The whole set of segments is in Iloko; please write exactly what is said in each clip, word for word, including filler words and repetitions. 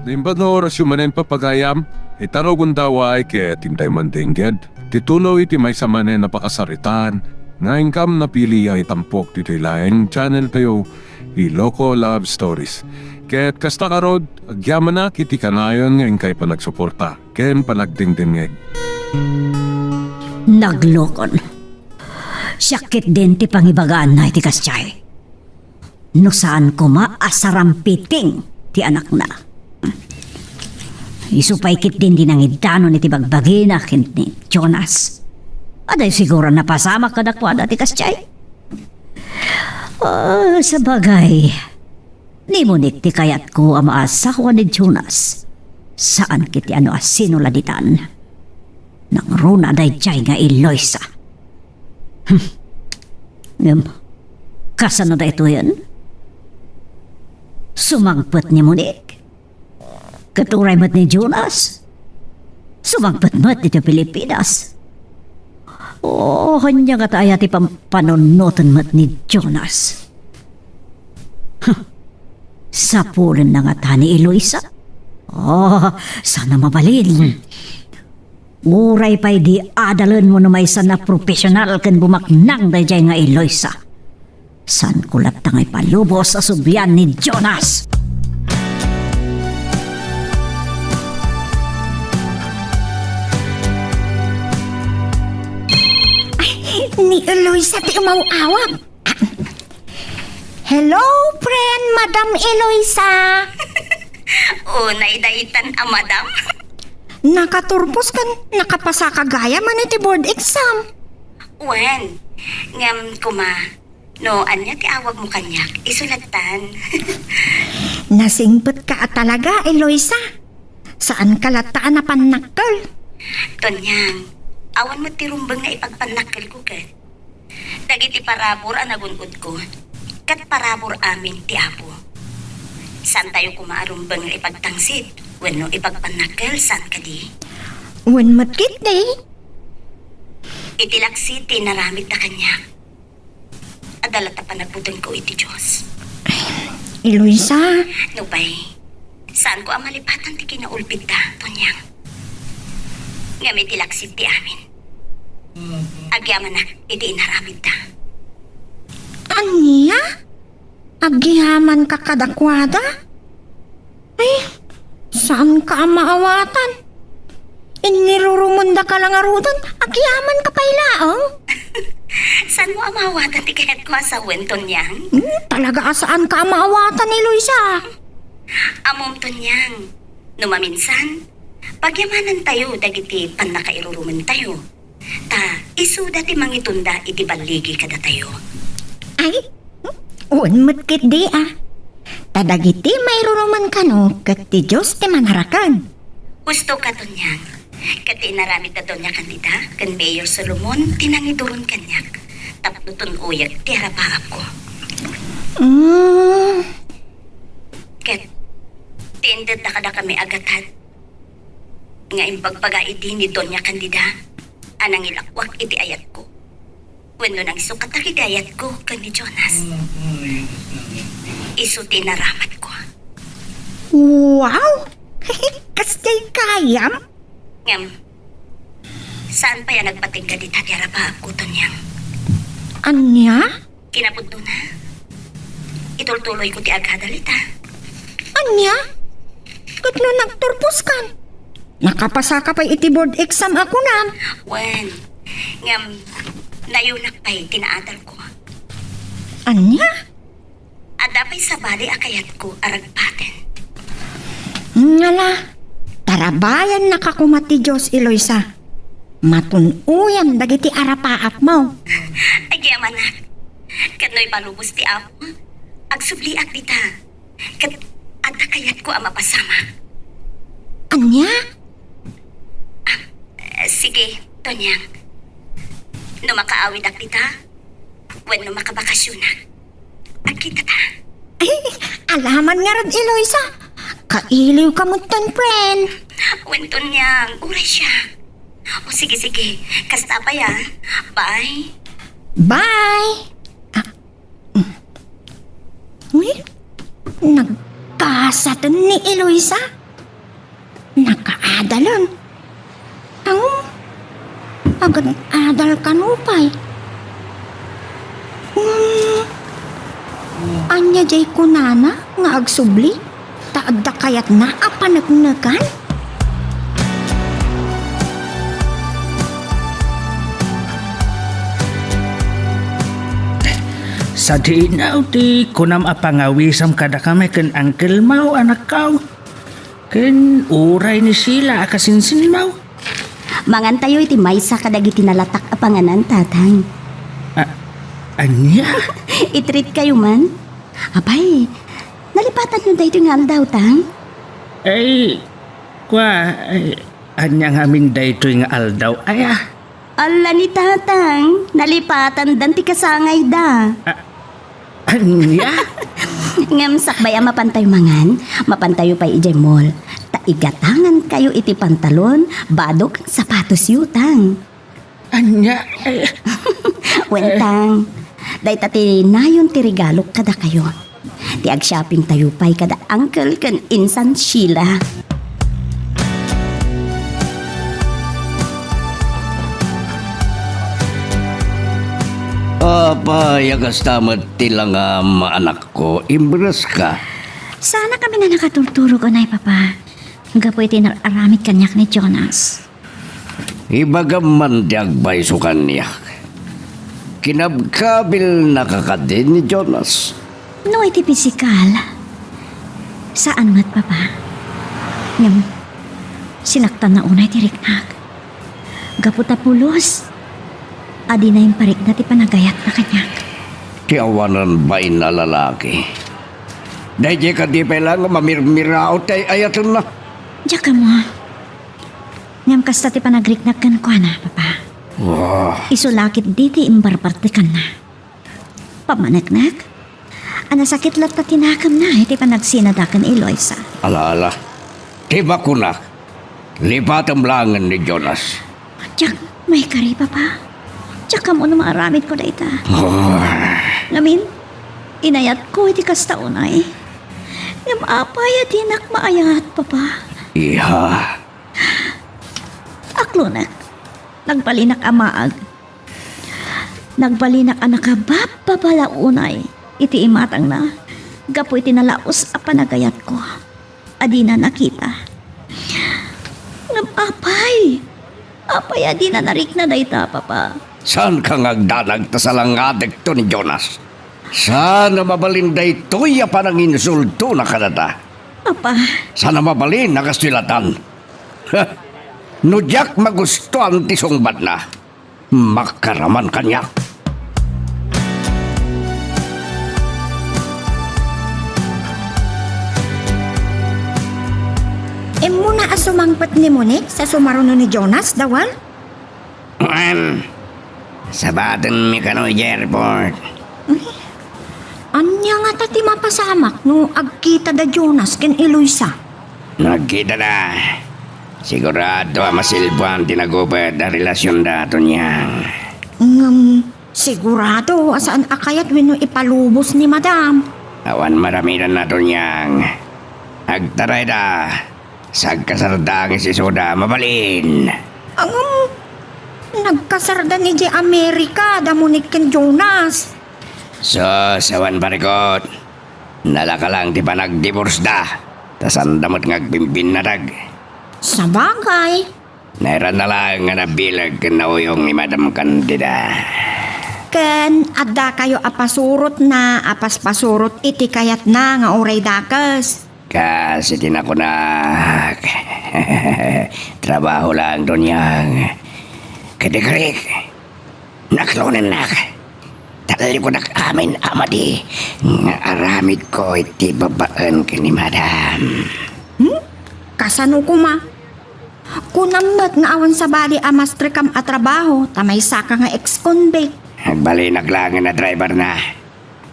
Imbag nga orasyo manen, papagayam, ita no gundaway ket intay man dengngeg ti tuloy ti maysa manen a pakasaritaan nga inkam napili a itampok ditoy laeng channel tayo, Iloko Love Stories. Ket kasta ngarud, agyamanak iti kanayon nga inkay panagsuporta ken panagdengdengngeg. Naglokon. Siak ketdin ti pangibagaanna iti kasdiay. No saan koma a sarampiting ti anakna. Isu pay ketdin ti nangiddanon iti bagbagina ken ni Jonas. Adda siguro napasamak kadakuada ti kasdiay. Ah, sabagay, ni Monique ti kayatko a maasawa ni Jonas. Saan ket ti ania a sino la ditan. Nangruna daydiay nga Eloisa. Hmm. Ngem, kasano daytoyen? Sumangpet ni Monique? Ket uray met ni Jonas? Sumangpet met ditoy Pilipinas. Oh, ania ngata aya ti pam-, panunoten met ni Jonas? Huh. Sapulenna ngata ni Eloisa? Oh, saan a mabalin. Uray pay di adalenmo no maysa a profesional ken bumaknang daydiay nga Eloisa. Saanko latta nga ipalubos a sublian ni Jonas. Ay, ni Eloisa ti umaw-awag. Hello, friend, Madam Eloisa. Unay daytan a madam. Nakaturpos ken nakapasaka gayam iti board exam. Wen, ngem koma, no ania ti awagmo kaniak, isu lattan. Nasingpetka a talaga, Eloisa. Saanka latta a napannakkel. Tonyang, awan met ti rumbeng nga ipagpannakkelko ket. Dagiti parabur a nagun-odko, ket parabur amin ti Apo. Saantayo koma a rumbeng nga ipagtangsit wenno ipagpannakkel, saan kadi? Wen met ketdi. Iti laksi ti inaramidda kaniak, adda latta panagbutengko iti Dios. Eloisa. Nupay, saanko a malipatan ti kinaulpitda, Tonyang. Ngem iti laksi ti amin, agyamanak iti inaramidda. Ania? Agyamanka kadakuada? Ay, saanka a maawatan. Inirurumendaka la ngaruden, agyamanka pay laeng? Saanmo a maawatan ti kayatko a sawen, Tonyang? Hmm, talaga a saanka a maawatan, Eloisa. Ammom, Tonyang, no maminsan, pagyamanantayo dagiti pannakairurumentayo. Ta isuda ti mangitunda iti balligi kadatayo. Ay, wen met ketdi a. Ta dagiti mairurumen kano ket ti Dios ti manaraken. Husto ka, Tonyang. Ket ti inaramid da Doña Candida ken Mayor Solomon ti nangiduron kaniak tapno tun-oyek ti arapaapko. Mm. Ket ti indedda kadakami a gatad nga imbagbaga idi ni Doña Candida a nangilakwak iti ayatko wenno nangisukatak iti ayatko ken ni Jonas. Isu ti inaramatko. Wow! Kasdiay gayam? Ngem, saan pay a nagpatingga dita ti arapaapko, Tonyang? Ania? Kinapudnona, itultuloyko ti agadal ita. Ania? Ket no nagturposkan? Nakapasaka pay iti board exam a kunam. Wen, ngem nayunak pay ti naadalko. Ania? Adda pay sabali a kayatko a ragpaten. Ngala, tarabayannaka koma ti Dios, Eloisa. Matun-oyam dagiti arapaapmo. Agyamanak. Ket no ipalubos ti Apo, agsubliak dita. Ket adda kayatko a mapasamak. Ania? Ah, eh, sige, Tonyang. No makaawidak dita, wenno makabakasionak, agkitata. Ay, alaman ngarud, Eloisa. Kailiwka metten, friend. Wen, Tonyang, uray siak. O, sige, sige. Kasta pay, ah. Bye. Bye. Ah, mm. Uy, nagkasaten ni Eloisa. Adalen. Ang agad-adal kano pay. Hmm, ania jay kunana nga agsubli? Ta adda kayatna a paneknekan? Sadino ti kunam a pangawisam kadakami ken Uncle Mau, anakko? Ken uray ni Sheila a kasinsinmaw? Mangantayo iti maysa kadagiti nalatak a panganan, Tatang. A-, ania? I-treat kayo man. Apay, nalipatanyo daytoy nga aldaw, Tang? Ay, kua, ay, ania ngamin daytoy nga aldaw, aya? Ala ni Tatang, nalipatandan ti kasangayda. A-, ania? Ngem sakbay a mapantayo mangan, mapantayo pay idiay mall. Ta igatangankayo iti pantalon, badok, sapatosyo, Tang. Ania? Ay. Wen, Tang, dayta ti nayon ti regalok kadakayo. Ti agshoppingtayo pay kada uncle ken insan Sheila. Apay a kasta met ti langam, anakko, imbereska? Saanak a nakatulturog unay, Papa. Gapu iti naaramid kaniak ni Jonas. Ibagam man ti agpayso kaniak. Kinabkabilnaka kadi ni Jonas? No iti pisikal, saan met, Papa. Ngem, sinaktanna unay ti riknak. Gapu ta pulos a dina imparikna ti panagayatna kaniak. Ti awanan bain a lalaki. Daydiay kadi pay laeng a mamirmiraot ti ay-ayatenna. Diak ammo. Ngem kasta ti panagriknak kenkuana, Papa. Wah. Isu la ketdi ti imbarbartekanna. Pammaneknek a nasakit latta ti nakemna iti panagsinada ken Eloisa. Ala, ala. Ti makunak, lipatem laengen ni Jonas. Diak maikari, Papa. Diak ammo no maaramidko dayta. Ah. Ngamin, inayatko iti kasta unay. Ngem apay a dinak maayat, Papa? Iha. Aklonek, nagbalinak a maag. Nagbalinak a nakababbabala unay iti imatangna gapu iti nalaus a panagayatko a dina nakita. Ngem apay? Apay a dina narikna dayta, Papa? Saanka nga agdanag ta salangadekto ni Jonas. Saan a mabalin daytoy a pananginsultona kadata. Papa. Saan a mabalin a kastoy latan. Ha! No diak magustuan ti sungbatna, makaraman kaniak. Immuna a sumangpet ni Monique sa sumaruno ni Jonas, Dawal? Wen, sabatenmi kano idiay airport. Ay, ania ngata ti mapasamak no agkita da Jonas ken Eloisa? No agkita da, sigurado a masilpuan ti nagupet a relasionda, Tonyang. Ngem, sigurado a saan a kayat wenno ipalubos ni Madam. Awan maramidanna, Tonyang. Agtarayda. Sagkasarda nga isuda, mabalin. Ngem, nagkasardan idiay Amerika da Monique ken Jonas. Sus, awan parikut. Nalaka lang ti panagdiborsda. Ta saanda met nga agpimpinnatag. Sabagay. Nairana laeng nga nabileg ken nauyong ni Madam Candida. Ken addakayo a pasurotna a paspasurot iti kayatna nga uray dakes. Kas iti nakunak, trabaho laeng, Donyang. Kadikarik, naklonennak. Talikudak amin a madi nga aramidko iti babaen ken ni Madam. Hmm? Kasano koma? Kunam met nga awan sabali a mastrekam a trabaho ta maysaka nga ex-convict. Agbalinak laengen a driverna.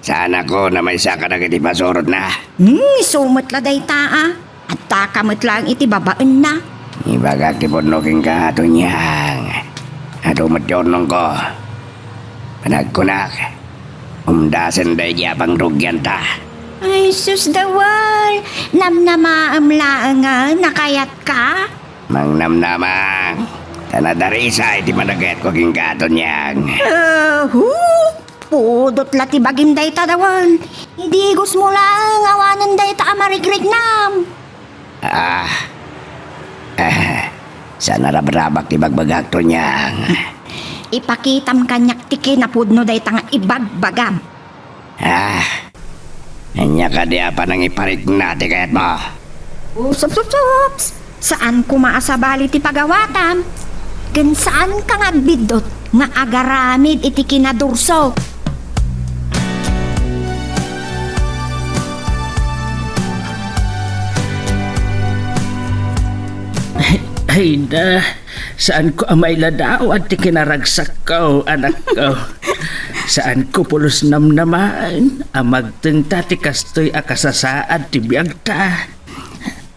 Saanakon a maysa kadagiti pasurotna. Hmm, isu met la dayta a. Addaka met laeng iti babaenna. Ibagak ti pudno kenka, Tonyang. Adu met ti urnongko. Panagkunak, umdasen daydi a pangrugianta. Ay, sus, Dawal! Namnamaem laengen a kayatka? Mangnamnama, ta nadarisay ti panagayatko kenka, Tonyang. Eh, hu? Pudot la ti bagim dayta, Dawel. Idigosmo laeng awanen dayta a marigriknam. Ah. Eh, saan a rabrabak ti bagbagak, Tonyang. Ipakitam kaniak ti kinapudno dayta nga ibagbagam. Ah, ania kadi a panangiparikna ti kayatmo? Ups, ups, ups, ups. Saan koma a sabali ti pagawatam. Ken saan ka nga agbiddut nga agaramid iti kinadurso. Ay, ay, da. Saanko a mailadawat ti kinaragsakko, anakko. Saanko pulos namnamaen a magtengta ti kastoy a kasasaad ti biagta.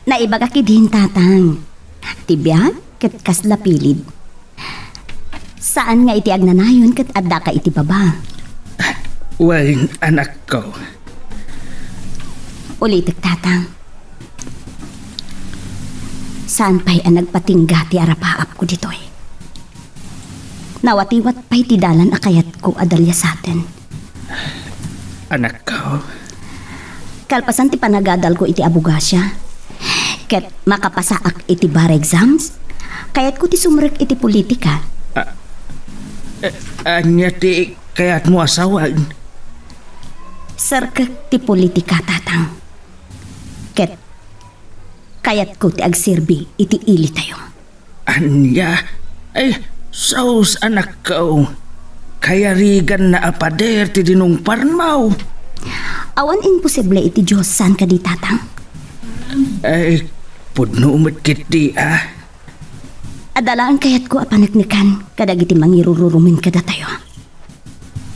Naibagak idin, Tatang. Ti biag ket kasla pilid. Saan nga iti agnanayon ket addaka iti baba. Wen, anakko. Ulitek, Tatang. Saan pay a nagpatingga ti arapaapko ditoy. Nawatiwat pay ti dalan a kayatko a daliasaten. Anakko. Kalpasan ti panagadalko iti abogasia, ket makapasaak iti bar exams, kayatko ti sumrek iti politika. A-, eh, ania ti kayatmo a sawen? Serkek ti politika, Tatang. Ket kayatko ti agserbi iti ilitayo. Ania? Ay, sus, anakko. Kayariganna a pader ti dinungparmo. Awan imposible iti Dios, saan kadi, Tatang? Ay, pudno met ketdi, ah. Adda laeng kayatko a paneknekan kadagiti mangirururumen kadatayo.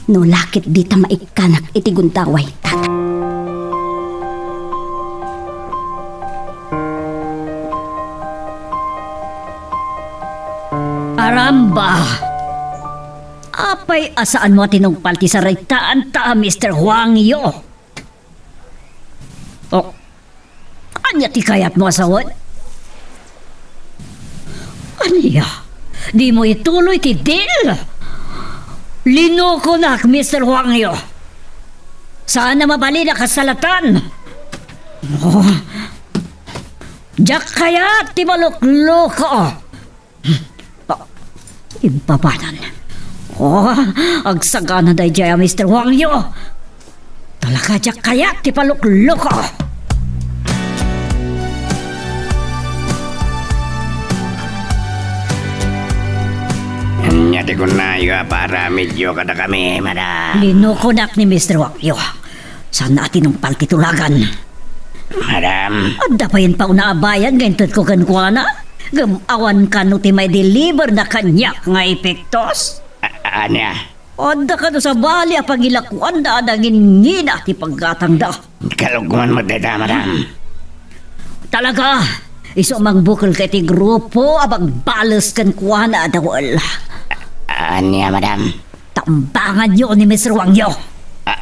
No la ket dita maikkanak iti gundaway, Tata. Aramba! Apay a saanmo a tinungpal ti saritaanta a Mister Huangyo? Oh, ania ti kayatmo a sawen? Ania? Dimo ituloy ti deal? Linukonak, Mister Huangyo. Saan a mabalin a kasalatan. Oh. Diak kayat ti malukloko. Oh, ibabanan. Oh, agsagana daydiay a Mister Huangyo. Talaga diak kayat ti palukloko. Ania ti kunayo a paaramidyo kadakami, madam? Linukonak ni Mister Huangyo. Saan a tinungpal ti tulagan. Madam. Adda payen pauna a bayad nga intedko kenkuana? Ngem awan kano ti maideliberna kaniak nga epektos? A-, ania? Adda kano sabali a pangilakuanda a nangingina ti paggatangda? Kalukwan met dayta, madam. Talaga, isu a mangbukelka iti grupo a magbales kenkuana, Dawel. A-, ania, madam? Tambanganyo ni Mister Huangyo. Ah,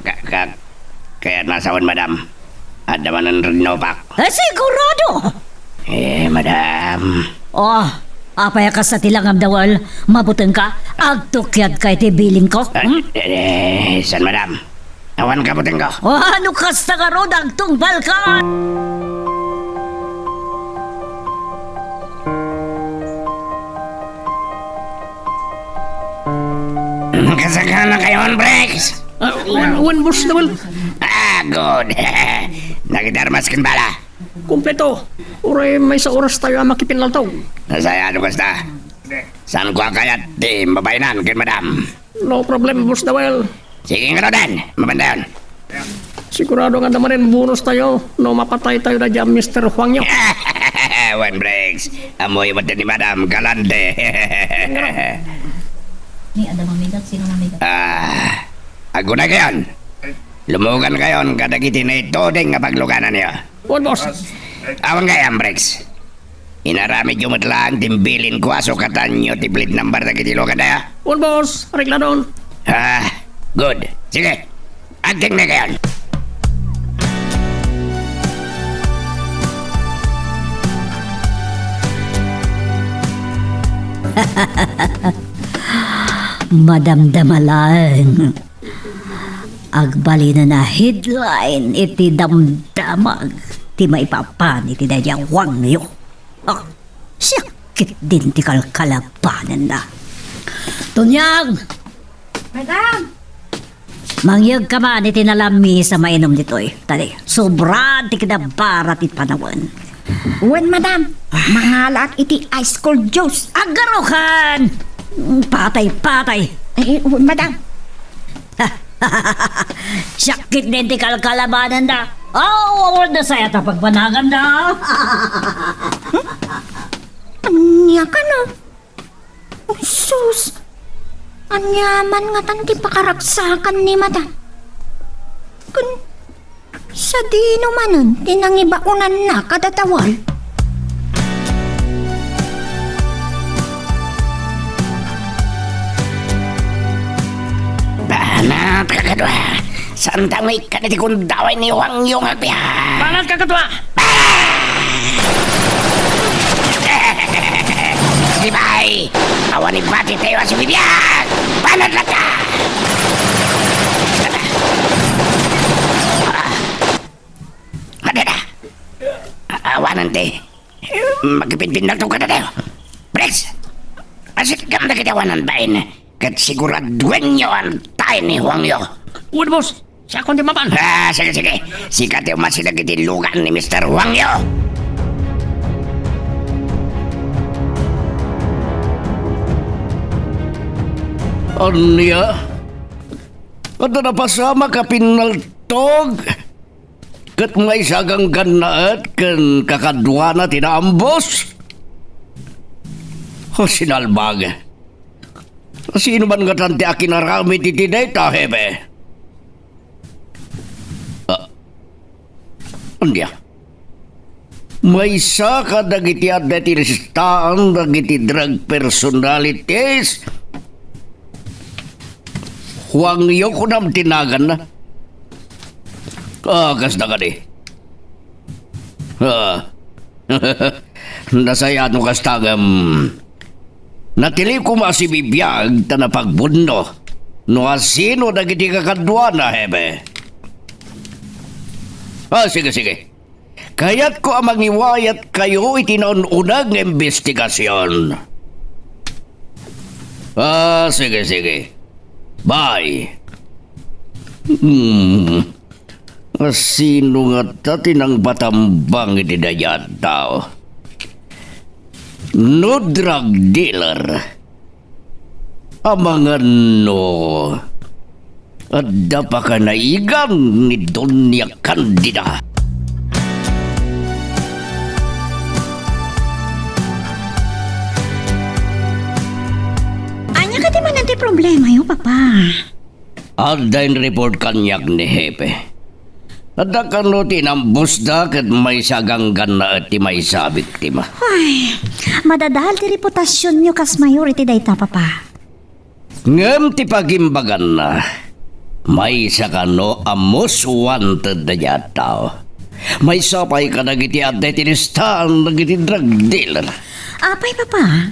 ka-, ka-, kayatna a sawen, madam. Adda manen rinnopak. Eh, sigurado! Eh, madam. Oh, apay a kasta ti langam, Dawel? Mabutengka? Agtukiadka iti bilinko? Ah, hmm? Eh, eh, saan, madam? Awan kabutengko. Oh, no kasta ngarud, agtungpalka! Kasagana kayon, Brex? Ah, wen, wen, boss, Dawel. Ah, good. Nagdarmas ken bala? Kompleto. Uray maysa oras tayo a makipinlaltaw. Nasaya no kasta. Saanko a kayat ti mabaenan ken madam? No problem, Boss Dawel. Sige ngaruden, mabandayon. Sigurado nga adda manen bonus tayo no mapatay tayo daydiay a Mister Huangyo. Wen, Brex. Ammoyo met ni madam, galante. Ni, adda mamigat, sino mamigat? Ah, agunay kayon. Lumugan kayon kadagiti naituding nga paglugananyo. Wen, boss. Awan gayam, Brex. Inaramidyo met laeng ti bilinko a sukatanyo ti plate number dagiti luganda. Wen, boss. Aregladon. Ah, good. Sige. Agtengnga kayon. Madamdama laeng. Agbalin a headline iti damdamag ti maipapan iti daydiay Huangyo. Ah, siak ketdin ti kalkalabanenna. Tonyang! Madam! Mangyegka man iti nalamisa a mainum ditoy. Tadi, sobra ti kinabara ti panawen. Wen, madam. Mangalaak iti ice cold juice. Agarukan! Patay, patay! Eh, wen, madam. Siak ketdin ti kalkalabanenda. Aw, awan da sayat a pagbanaganda. Ania kano? Sus! Aniaman ngatan ti pakaragsakan ni madam? Kun sadino manen ti nangibaonanna kada tawal? Banat, kakadua! Saan ta nga ikkan iti gundaway ni Huangyo nga agbiag? Banat, kakadua! Sibay! Awan ibati tayo a sibibiag! Banat latta! Madada! Awanan ti makipinpinnalto kada tayo! Pres! Asit kam dagiti awanan bain ket siguraduenyo a tayo ni Huangyo! Wen, boss! Siakon ti mapan. Ah, sige, sige. Sika ti umasideg iti lugan ni Mister Huangyo. Ania? Adda napasamak a pinnaltog? Ket maysa a ganggannaet ken kakaduana ti naambos? O, sinalbag. Sino man ngatan ti akinaramid iti dayta, Hepe? Ah, ania? Maysa kadagiti adda iti listaan dagiti drug personalities? Huangyo kunam ti naganna? Ah, kasta kadi. Ah. Nasayaat no kasta ngem natiliw koma a sibibiag ta napagbunno no asino dagiti kakaduana, Hepe. Ah, sige, sige. Kayatko a mangiwayat kayo iti naun-uneg nga imbestigasion. Ah, sige, sige. Bye. Hmm. Asino ngata ti nangbatambang iti dayta a tao? No drug dealer, amangan no adda pakanaigan ni Doña Candida. Ania kadi manen ti problemayo, Papa? Adda in-report kaniak ni Hepe. Adda kano ti inambosda ket maysa a ganggannaet ti maysa a biktima. Ay, madadael ti reputasionyo kas mayor iti dayta, Papa. Ngem ti pagimbaganna, maysa kano a most wanted dayta a tao. Maysa pay kadagiti adda iti listaan dagiti drug dealer. Apay, Papa?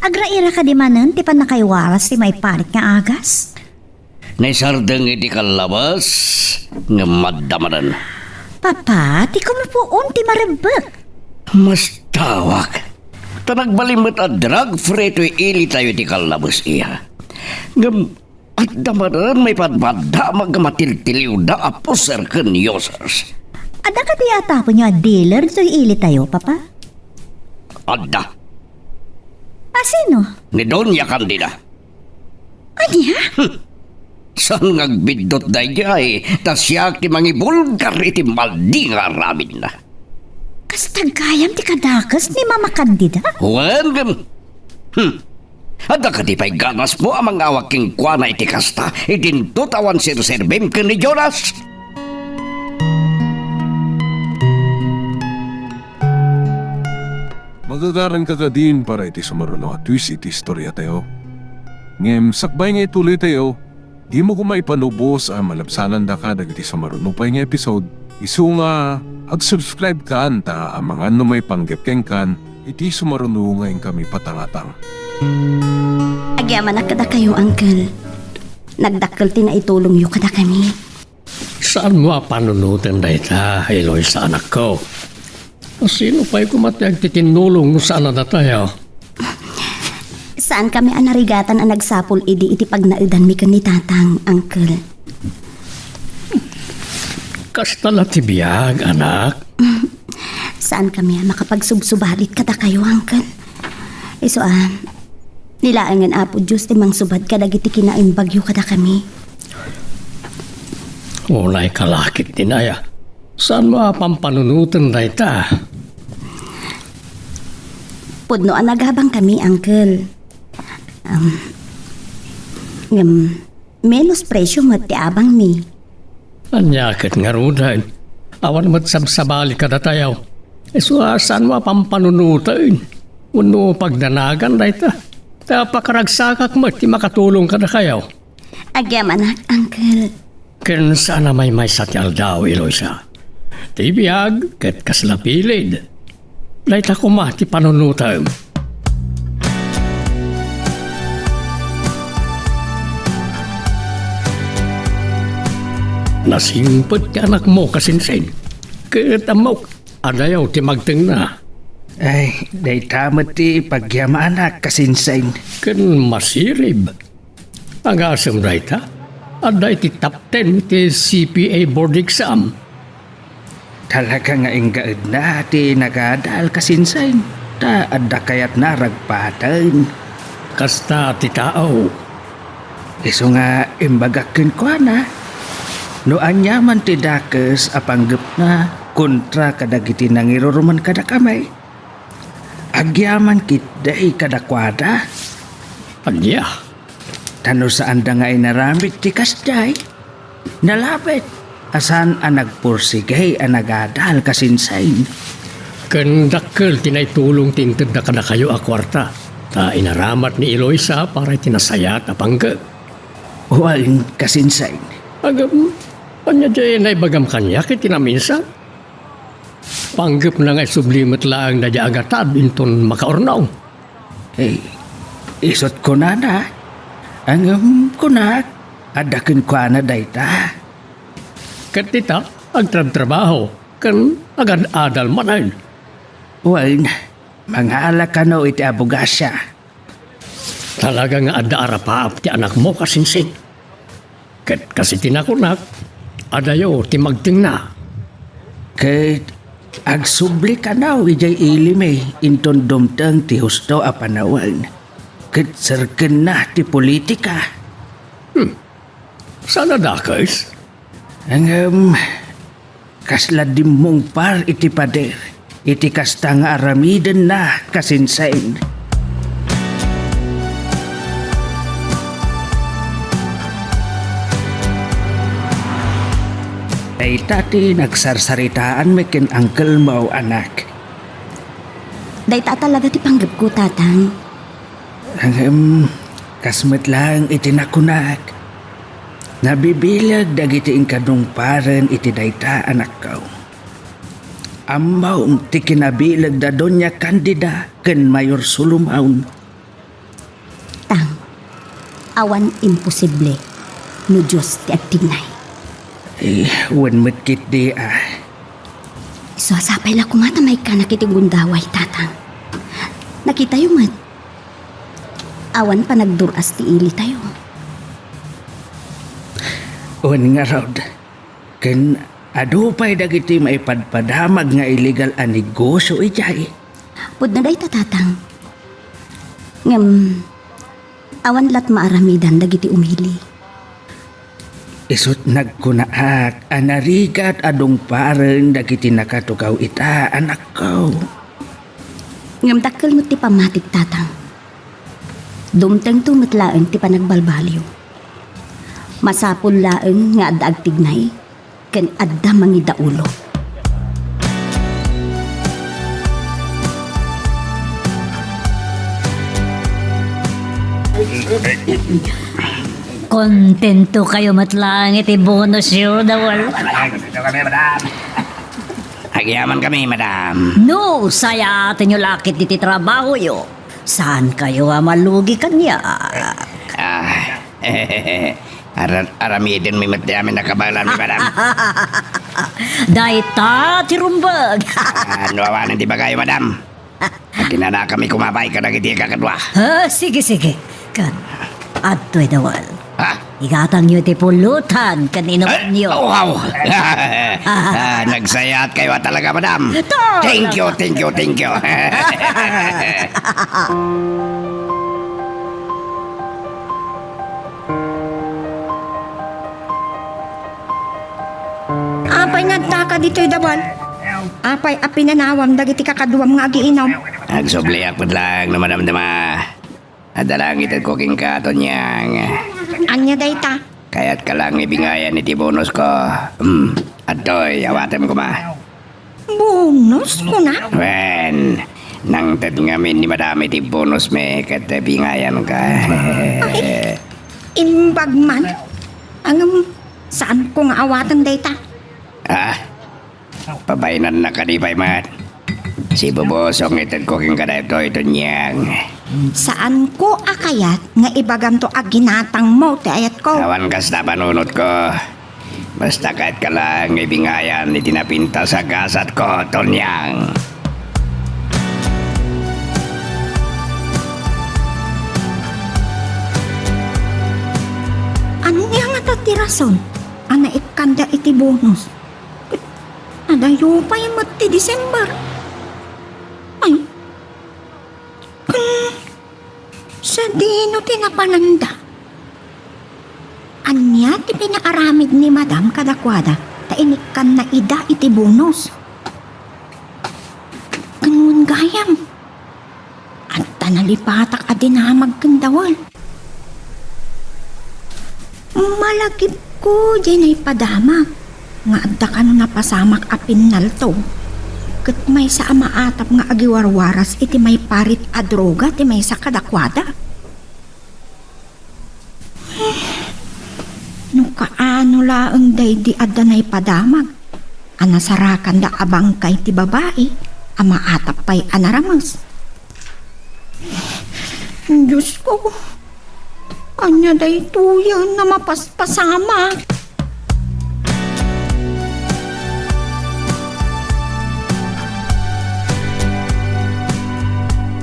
Agraira kadi manen ti pannakaiwaras ti maiparit nga agas? Naisardeng iti kallabes, ngem adda manen. Papa, ti kumupuon ti marebbek. Mastawak. Ta nagbalin met a drug-free toy ilitayo iti kallabes, iya. Ngem adda manen maipadpadamag a matiltiliwda a poser ken users. Adda kadi atapenyo a dealer toy ilitayo, Papa? Adda. Asino? Ni Doña Candida. Ania? Hmm. Saan nga agbiddut daydiay, ta siak ti mangibulgar iti maldi nga aramidna. Kasta gayam ti kadakes ni Mama Candida? Wen, ngem, hmm. Adda kadi pay ganasmo a mangawag kenkuana iti kasta, idinto ta awan serserbim ken ni Jonas? Magagaranka kadin para iti sumaruno a twist iti istoriatayo. Ngem sakbay nga ituloytayo, dimo koma ipanubos a malabsanandaka dagiti sumaruno pay nga episode, isu nga ag-subscribe kan ta amangan no maipanggep kenkan iti sumaruno nga inkami patangatang. Agyamanak kadakayo, Uncle. Nagdakkel ti naitulongyo kadakami. Saanmo a panunoten dayta, Eloisa, anakko. Sino pay koma ti agtitinnulong no saan a datayo? Saankami a narigatan a nagsapul idi iti pagnaedanmi ken ni Tatang, Uncle. Kasta la ti biag, anak. Saankami a makapagsubsubalit kadakayo, Uncle. Isu a, ni laengen Apo Dios ti mangsubad kadagiti kinaimbagyo kadakami. Unay kalakit ti naya. Saanmo a pampanunoten dayta? Pudno a nagabangkami, Uncle. Um, ngem, menos presyo met ti abangmi. Ania ket ngaruden? Awan met sabsabali kadatayo. Isu a saanmo a pampanunoten wenno pagdanagan dayta. Ta pakaragsakak met ti makatulong kadakayo. Agyamanak, Uncle. Ken saan a maymaysa ti aldaw, Eloisa. Ti biag ket kasla pilid. Dayta koma ti panunotem. Nasingpet ti anakmo, Kasinsin. Ket ammok, adayo ti magtengna. Ay, dayta met ti pagyamanak, Kasinsin. Ken masirib. Agasem dayta, adda iti top ten iti C P A board exam. Talaga nga inggaedna ti nagadal, Kasinsin, ta adda kayatna ragpaten. Kasta ti tao. Isu nga imbagak kenkuana, no aniaman ti dakes a panggepna kontra kadagiti nangiruruman kadakami, agyaman ketdi kadakuada. Ania? Ta no saanda nga inaramid ti kasdiay, nalabit a saan a nagpursigi a nagadal, Kasinsin. Ken dakkel ti naitulong ti intedda kadakayo a kuarta, ta inaramat ni Eloisa para iti nasayaat a panggep. Wen, Kasinsin. Agam, ania diay naibagam kaniak iti naminsan? Panggepna nga isubli met laeng daydiay a gatad inton makaurnong. Eh, isut' kunana, ngem kunak, adda kenkuana dayta. Ket ita, agtrabtrabaho, ken agad-adal manen. Wen, mangala kano iti abogasia. Talaga nga adda arapaap ti anakmo, Kasinsin. Ket kas iti nakunak, adayo ti magtengna. Ket agsubli kano idiay ilimi inton dumteng ti husto a panawen, ket serkenna ti politika. Hmm. Saan a dakes? Ngem, kasla dimmungpar iti pader iti kasta nga aramidenna, Kasinsin. Dayta ti nagsarsaritaanmi ken uncle mo, anak. Dayta talaga ti panggepko, Tatang. Ngem, kas met laeng iti nakunak, nabibileg dagiti inkadungparen iti dayta, anakko. Ammom ti kinabileg da Doña Candida ken Mayor Solomon. Tang, awan imposible no Dios ti agtignay. Eh, wen met ketdi a. Isu a sapay la koma ta maikkanak iti gundaway, Tatang. Nakitayo met. Awan panagdur-as ti ilitayo. Wen ngarud, ken adu pay dagiti maipadpadamag nga illegal a negosyo idiay. Pudno dayta, Tatang. Ngem, awan lat maaramidan dagiti umili. Isut' nagkunaak a narigat a dungparen dagiti nakatugaw ita, anakko. Ngem dakkel met ti pammatik, Tatang. Dumtengto met laeng ti panagbalbaliw. Masapul laeng nga adda agtignay ken adda mangidaulo. Kontento kayo met laeng iti bonus yo, Dawal? Ay, kontento kami, madam. Agyaman kami, madam. No, sayaatenyo la ketdi ti trabahoyo. Saan kayo a malugi kaniak? Ah, aram-, aramiden mi met ti amin a kabaelan mi, madam. Dayta ti rumbeg. Ah, no awanen ti ibagayo, madam. Akinanakami kumapay kadagiti kakadua. Ah, sige, sige. Kan, adtoy dawal. Ha? Igatangyo ti pulutan ken inumanyo. Eh, wow! Ah, nagsayaat kayo talaga, madam. Thank you, thank you, thank you. Apay nga addaka ditoy dawal? Apay a pinanawam dagiti kakaduam nga agiinom? Agsubliak met laeng no madamdama. Adda laeng itedko kenka, Tonyang. Ania dayta? Kayatka laeng nga ibingayan iti bonusko. Hmm, adtoy, awatem koma. Bonus, kuna? Wen, nangted ngamin ni madam iti bonus mi ket bingayanka. Ay, imbag man. Ngem, saanko nga awaten dayta. Ah, Pabainanna kadi pay met. Sibubusong itedko kenka daytoy, Tonyang. Saanko a kayat nga ibagamto a ginatangmo ti ayatko. Awan kasta panunotko. Basta kayatka laeng nga ibingayan iti napintas a gasatko, Tonyang. Ania ngata ti rason a naikkanda iti bonus? Adayo pay met ti December. Ay. Hmm. Sadino ti napananda? Ania ti pinaaramid ni Madam kadakuada ta inikkanna ida iti bonus? Ken gayam. Adda nalipatak a dinamag ken dawal. Malagipko diay naipadamag nga adda kano napasamak a pinnalto ket maysa a maatap nga agiwarwaras iti maiparit a droga ti maysa kadakuada. No kaano laeng daydi adda naipadamag a nasarakanda a bangkay ti babai a maatap pay a narames. Diosko, ania daytoyen a mapaspasamak?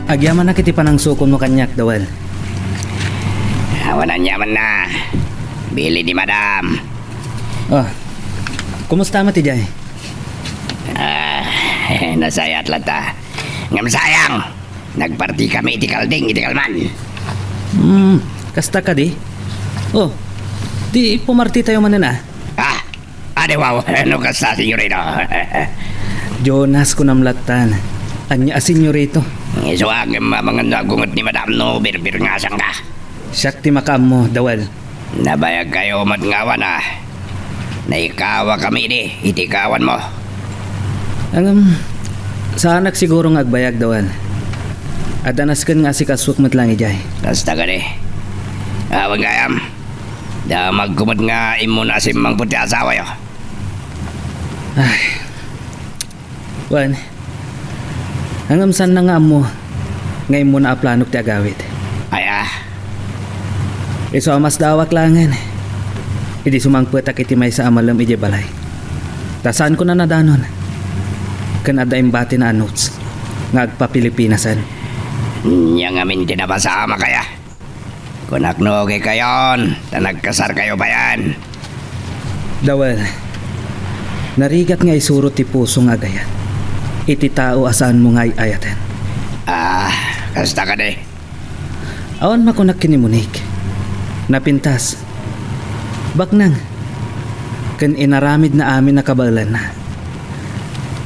Agyamanak iti panangsukonmo kaniak, Dawel. Awan aniamanna. Bili ni Madam. Oh, kumusta met idiay? Ah, nasayaat latta. Ngem sayang, nagpartikami iti kalding iti kalman. Hmm, kasta kadi? Oh, di pumartitayo manen a? Ah, adi wow, no kasta, senyorito. Jonas, kunam lattan. Ania a senyorito? Isu a ngem amangan no agunget ni Madam no birbirngasangka. Siak ti makaammo, Dawel. Nabayagkayo met nga awan a. Naikawakami idi iti kawanmo. Ngem, saanak siguro nga agbayag, Dawel. Adda nasken nga asikasuek met laeng idiay. Kasta kadi. Awan gayam. Damagko met nga immuna a simmangpet ti asawayo. Ay. Wen, ngem saanna nga ammo nga immuna a planok ti agawid. Aya? Isu a masdaawak laengen idi sumangpetak iti maysa a malem idiay balay. Ta saanko a nadanon. Ken adda imbatina a notes nga agpa-Pilipinasen. Ania ngamin ti napasamak aya? Kunak no okay kayon, ta nagkasarkayo payen. Dawel, narigat nga isuro ti puso nga agayat iti tao a saanmo nga ay-ayaten. Ah, kasta kadi. Awan makunak ken ni Monique. Napintas. Baknang. Ken inaramidna amin a kabaelanna.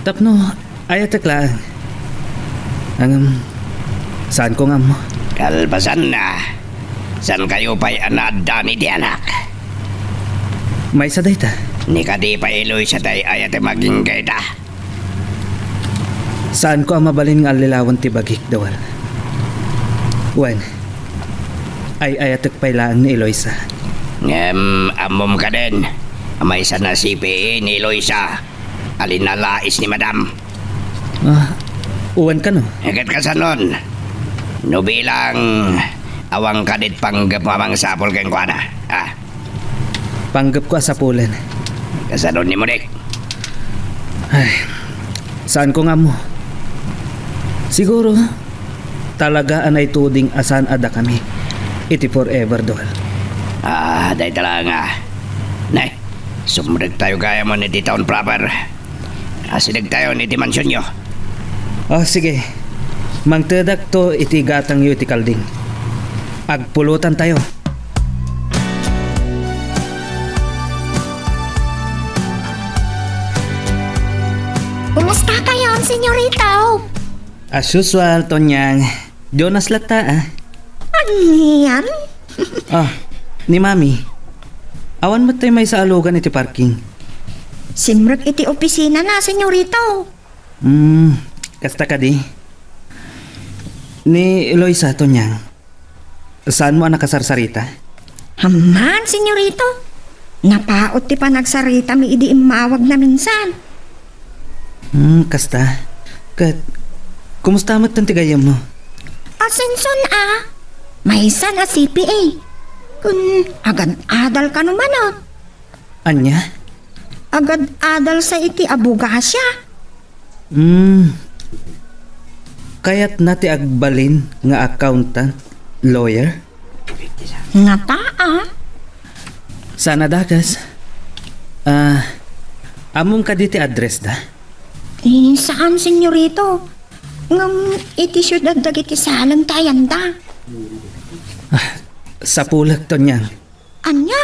Tapno ayatek laeng. Ngem, saanko nga ammo. Kalpasanna, saankayo pay a naaddaan iti anak? Maysa dayta. Ni kadi pay Eloisa ti ay-ayatem agingga ita? Saanko a mabalin nga allilawen ti bagik, Dawel. Wen, ay-ayatek pay laeng ni Eloisa. Ngem, ammom kadin a maysa a C P A ni Eloisa a linalais ni Madam. Ah, wen kano? Ket kasanon, No bilang, awan kadi panggepmo a mangsapul kenkuana, a? Panggepko a sapulen. Kasano ni Monique? Ay, saanko nga ammo. Siguro, talaga a naituding a saan a dakami iti forever doll. A, dayta laeng a. Ne, sumrektayo gayam iti town proper. Asidegtayon iti mansionyo. O, sige. Mangtedakto iti gatangyo iti kalding. Agpulotantayo. Kumusta kayon, senyorito? As usual, Tonyang. Jonas latta, a. Anian? A, ni Mami. Awan met tay maysa a lugan iti parking. Simrek iti opisinana, senyorito. Hmm, kasta kadi. Ni Eloisa, Tonyang. Saanmo a nakasarsarita? Amman, senyorito. Napaut ti panagsaritami idi immawagna minsan. Hmm, kasta. Ket, kumusta met ti gayyemmo? Asenson a. Maysan a C P A. Ken agad-adal kano manen. Ania? Agad-adal sa iti abogasia. Hmm. Kayatna ti agbalin nga accountant, lawyer? Ngata, a? Saan a dakes. A, ammom kadi ti addressda? E, saan, senyorito. Ngem iti siudad dagiti saleng ti ayanda. A, sapulek, Tonyang. Ania?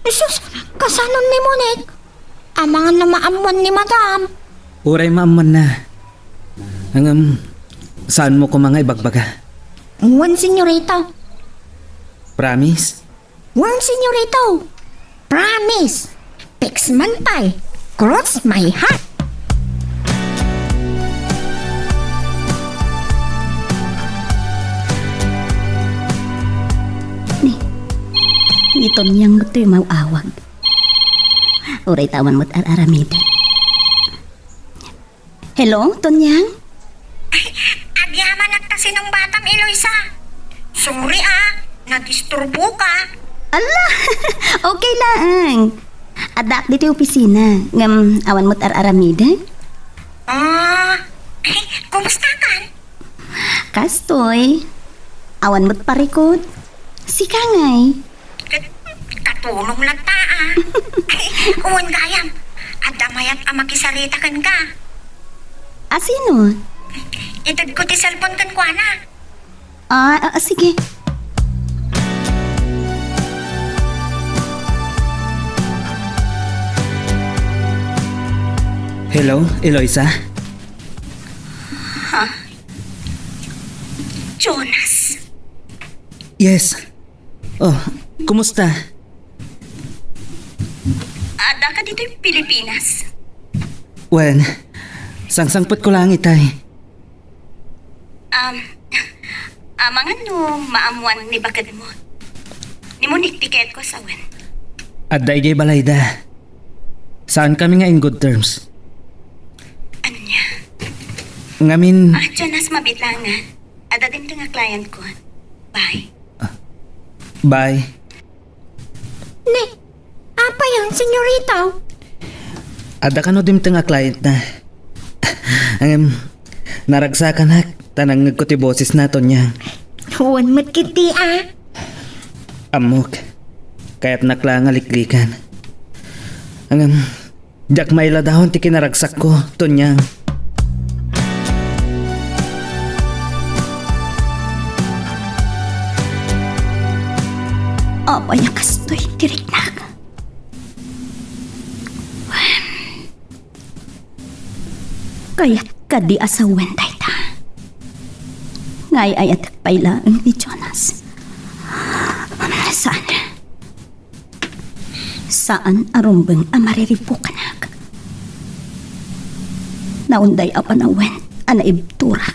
Sus, kasano ni Monique? Amangan a maammoan ni Madam. Uray maammoanna. Ngem, saanmo koma nga ibagbaga? Wen, senyorito. Promise? Wen, senyorito. Promise. Fix man pay. Cross my heart. Ni, ni Tonyang met toy maawag. Uray ta awan met ar-aramiden. Hello, Tonyang? Ay, agyamanak ta sinungbatam, Eloisa. Sorry, a. Nadisturboka. Ala! Okay laeng. Addaak ditoy opisina. Ngem awan met ar-aramiden? A, ay, kumustakan? Kastoy. Awan met parikut. Sika ngay? Ket katulong latta, a. Ay, wen gayam. Adda mayat a makisarita kenka. A sino? Itedko ti cellphone kenkuana. A, a, a, sige. Hello, Eloisa? Ha? Jonas? Yes. O, kumusta? Addaka ditoy Pilipinas? Wen, sangsangpetko laeng itay. Um, amangan no maammoan ni bakedmo. Ni Monique ti kayatko a sawen. Adda idiay balayda. Saankami nga in good terms. Ania? Ngamin. A, Jonas, mabiit laeng a. Adda dimteng a clientko. Bye. A, bye. Ni, apay a, senyorito? Adda kano dimteng a clientna? Ngem, naragsakanak ta nangngegko ti bosesna, Tonyang. Wen met ketdi a. Ammok, kayatnak laeng a liklikan. Ngem, diak mailadawon ti kinaragsakko, Tonyang. Apay a kastoy ti riknak? Kayat kadi a sawen dayta? Ngay-ayatek pay laeng ni Jonas. Saan. Saan a rumbeng a mariribukanak. Naunday a panawen a naibturak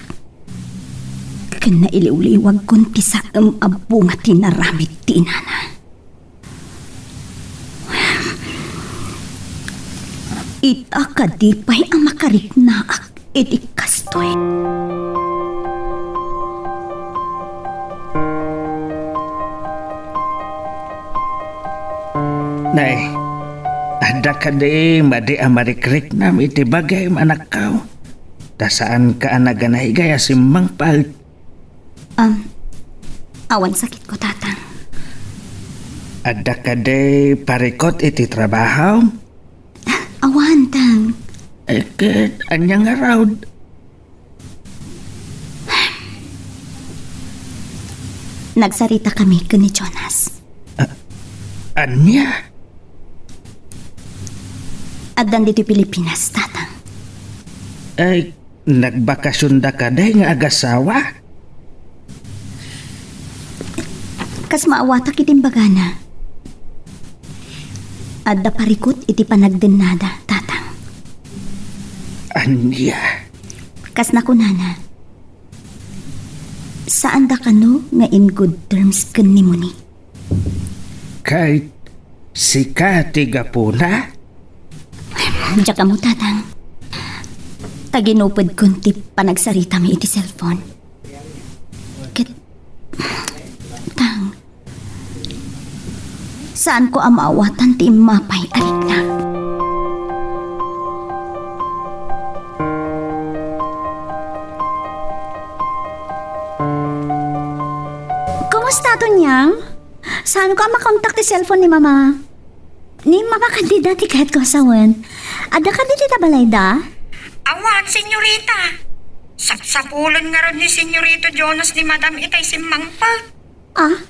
ken nailiwliwagkon ti saem a bunga ti naramid ti inana. Ita kadi pay a makariknaak iti kastoy? Nay, adda kadi madi a marikriknam iti bagim, anakko? Ta saanka a naganaygay a simmangpet. Um, awan sakitko, Tatang. Adda kadi parikut iti trabahom? Awan, Tang. Eh, ket ania ngarud? Nagsaritakami ken ni Jonas. A-, ania? Addan ditoy Pilipinas, Tatang. Ay, nagbakasionda kadi nga agasawa? Kas maawatak iti imbagana, adda parikut iti panagdennada, Tatang. Ania? Kas nakunana, saanda kano nga in good terms ken ni Monique. Ket sika ti gapuna? Diak ammo, Tatang. Ta ginupedkon ti panagsaritami iti cellphone. Ket, Tang, saanko a maawatan ti immapay a riknak. Kumusta, Tonyang? Saanko a makontak ti cellphone ni Mama? Ni Mama kandida ti kayatko a sawen. Adda kadi dita balayda? Awan, senyorita. Sapsapulen ngarud ni Senyorito Jonas ni Madam itay simmangpet. Ah?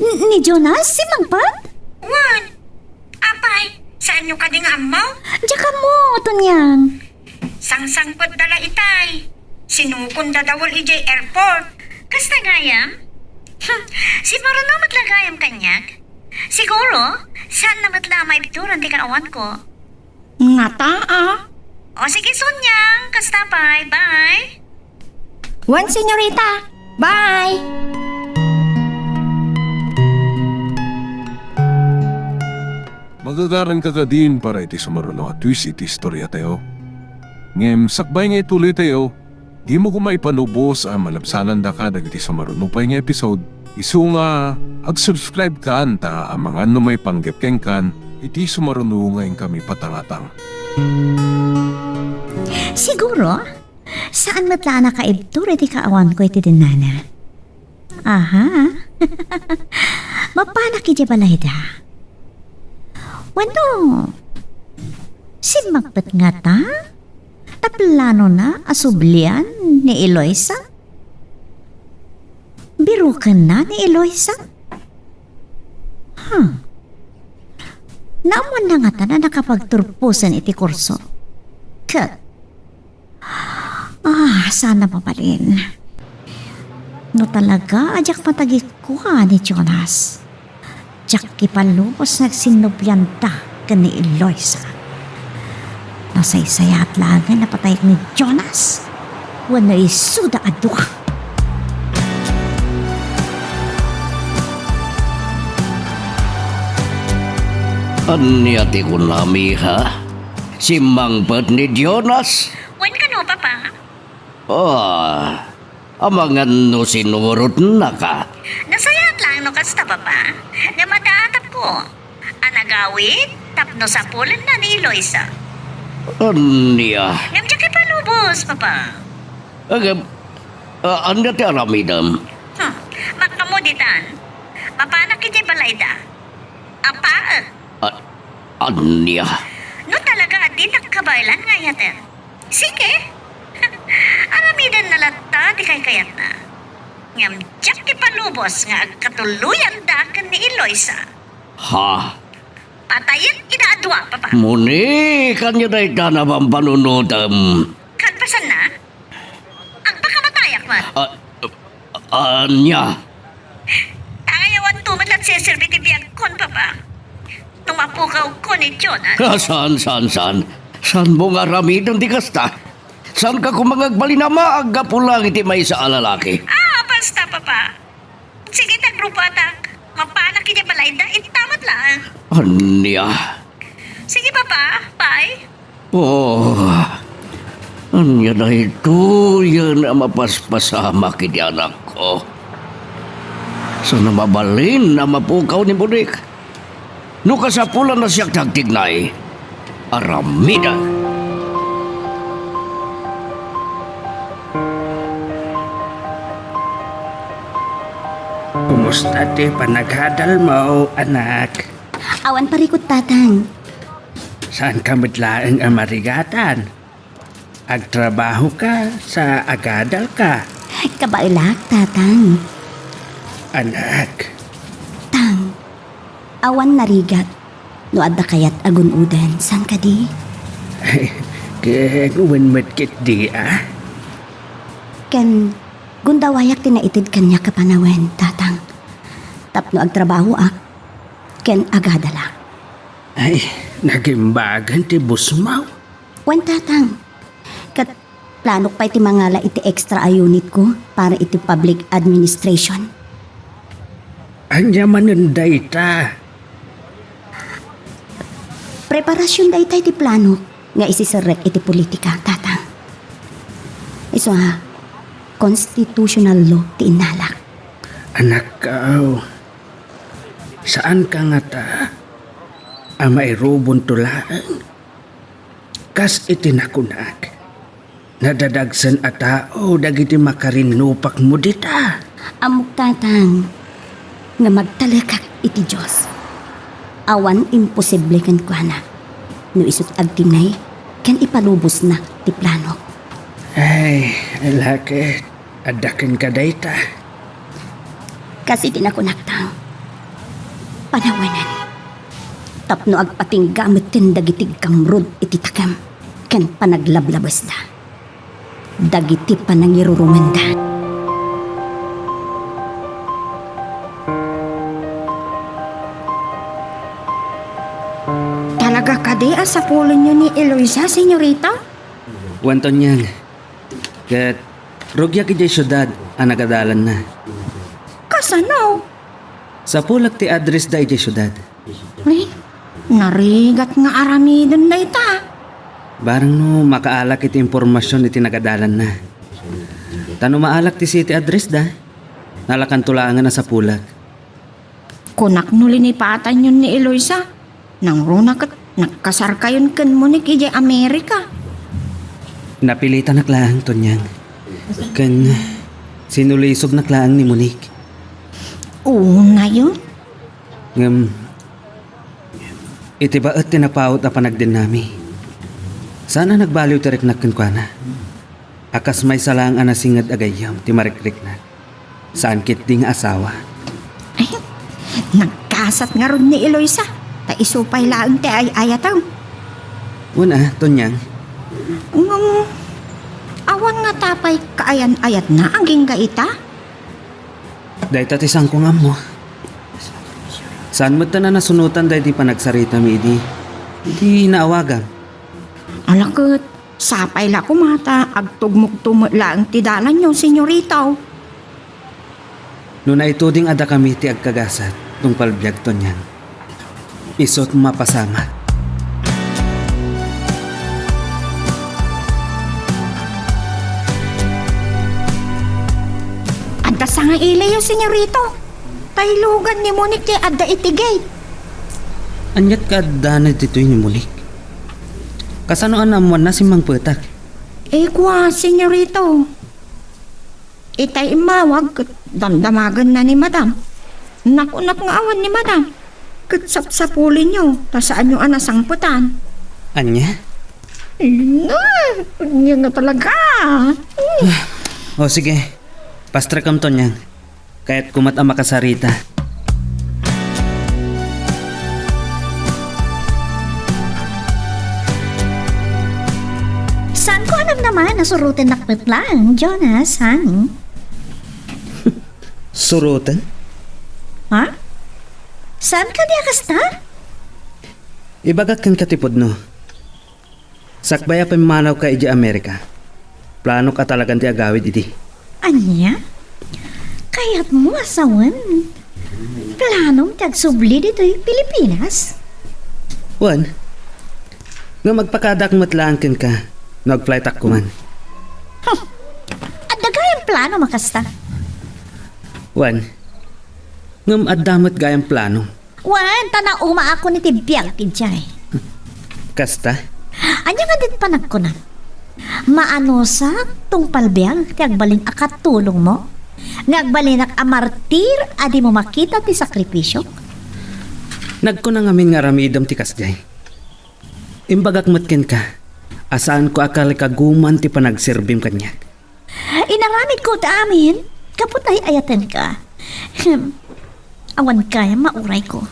N-, ni Jonas? Simmangpet? Wen. Apay, saanyo kadi nga ammo? Diak ammo, Tonyang. Sangsangpetda la itay. Sinukonda dawen idiay airport. Kasta gayam? Hmm, simmaruno met la gayam kaniak. Siguro, saanna met la a maibturan ti kaawanko. Ngata, a? O sige, Sonyang. Kasta pay. Bye. Wen, senyorita. Bye. Magagaranka kadin para iti sumaruno a twist iti istoriatayo. Ngem sakbay nga ituloytayo, dimo koma ipalubos a malabsanandaka dagiti sumaruno pay nga episode. Isu nga, ag-subscribe kan ta amangan no maipanggep kenkan iti sumaruno nga inkami patangatang. Siguro, saan met la a nakaibtur iti kaawanko iti dennana. Aha. Mapanak idiay balayda. Wenno, simmangpet ngata? Ta planona a sublian ni Eloisa? Birukenna ni Eloisa? Hmm. Naammoanna ngata a nakapagturposen iti kurso. Ket, ah, saan a mabalin. No talaga a diak matagikua ni Jonas, diak ipalubos nga agsinnublianda ken ni Eloisa. Nasaysayaat laengen a patayak ni Jonas wenno isuda a dua. Ania ti kunam, iha? Simmangpet ni Jonas? Wen kano, Papa. Ah, amangan no sinurotnaka. Nasayaat laeng no kasta, Papa. Ngem adda atapko a nagawid tapno sapulenna ni Eloisa. Ania? Ngem diak ipalubos, Papa. Ngem, a-, ania ti aramidem? Hmm, makamuditan. Mapanak idiay balayda. Apa? A-, ania? No talaga a dinak kabaelan nga ayaten, sige. Aramidenna latta ti kaykayatna. Ngem diak ipalubos nga agkatuloyanda ken ni Eloisa. Ha? Patayek ida a dua, Papa. Moni, ania dayta a pammanunotem? Kalpasanna, agpakamatayak met. A-, ania? Tangay awanto met la ti serserbi ti biagkon, Papa. No mapukawko ni Jonas. Ah, saan, saan, saan? Saanmo nga aramiden ti kasta? Saanka koma nga agbalin a maag gapu laeng iti maysa a lalaki? Ah, basta, Papa. Sige, ta agrupatak. Mapanak idiay balayda, ita met laeng. Ania? Sige, Papa. Bye. Oh, ania daytoyen a mapaspasamak iti anakko? Saan a mabalin a mapukaw ni Monique? No kasapulan a siak ti agtignay, aramidek. Kumusta ti panagadalmo, anak? Awan parikut, Tatang. Saanka met laeng a marigatan? Agtrabahoka sa agadalka. Kabaelak, Tatang. Anak. Tang, awan narigat. No adda kayat a gun-oden, saan kadi? Ken wen met ketdi a? Ken gundawayak ti naited kaniak a panawen, Tatang. Tapno agtrabahoak ken agadalak. Ay, nagimbagan ti busmaw. Wen, Tatang. Ket planok pay ti mangala iti extra a unit ko para iti public administration. Ania manen dayta? Preparasion dayta iti planok nga isiserrek iti politika, Tatang. Isu a, constitutional law ti innalak. Anak, aw, saanka ngata a mairubonto laeng? Kas iti nakunak, nadadagsen a tao dagiti makarinnupakmo dita. Ammok, Tatang, nga magtalekak iti Dios. Awan imposible kenkuana no isut' agtinnay ken ipalubosna ti planok. Ay, lakay, adda kenka dayta. Kas iti nakunak, Tang, panawenen tapno agpatingga metten dagiti gamrud iti takem ken panaglablabesda dagiti panangirurumenda. Talaga kadi a sapulenyo ni Eloisa, senyorita? Wen, Tonyang. Ket rugiak idiay siudad a nagadalanna. Kasano? Sapulek ti addressda idiay siudad. Ay, narigat nga aramiden dayta. Barang no makaalak iti impormasion iti nagadalanna. Ta no maalak ti city addressda, nalakanto laengen a sapulek. Kunak no linipatanyon ni Eloisa, nangruna ket nagkasarkayon ken Monique idiay Amerika. Napilitanak laeng, Tonyang. Ken sinulisognak laeng ni Monique. Unayon? Ngem, iti baet ti napaut a panagdennami, saan a nagbaliw ti riknak kenkuana. A kas maysa laeng a nasinged a gayyem ti marikriknak. Saan ketdi nga asawa. Ay, nagkasat ngarud ni Eloisa, ta isu pay laeng ti ay-ayatem. Wen a, Tonyang. Ngem, awan ngata pay kaayan-ayatna agingga ita? Dayta ti saanko nga ammo. Saan metten a nasunotan daydi panagsaritam idi, idi naawagam. Ala ket, sapay la koma ta agtugmokto met laeng ti dalanyo, senyorito. No naituding a dakami ti agkagasat tungpal biag, Tonyang, isut' mapasamak. Adda sangailiyo, senyorito. Taylugan ni Monique ti adda iti gate. Aniat kaaddanan ditoy ni Monique? Kasano a naammoanna simmangpetak? Eh, kua, senyorito. Itay immawag ket damdamagenna ni Madam. Nakunak nga awan ni Madam. Ket sapsapulenyo ta saanyo a nasangpetan. Ania? Ania, ania nga talaga? O sige, pastrekam, Tonyang. Kayatko met a makasarita. Saanko a namnama, nasurotennak met laeng, Jonas, honey. Suroten? Ha? Saan kadi a kasta? Ibagak kenka ti pudno. Sakbay a pimmanawka idiay Amerika, planok a talagan ti agawid idi. Ania? Kayatmo a sawen? Planom ti agsubli ditoy Pilipinas? Wen, ngem agpakadaak met laeng kenka no agflightak koman. Huh! Adda gayam planom a kasta? Wen, ngem adda met gayam plano. Wen, ta naumaakon iti biag idiay. Kasta? Ania nga dit panagkunam? Maanusak, tungpal biag ti agbalin a katulongmo? Nga agbalinak a martir a dimo makita ti sakripisiok? Nagkuna ngamin nga aramidem ti kasdiay. Imbagak met kenka a saanko a kalikaguman ti panagserbim kaniak. Inaramidko ti amin, gapu ta ay-ayatenka. Hem, awan gayam maurayko.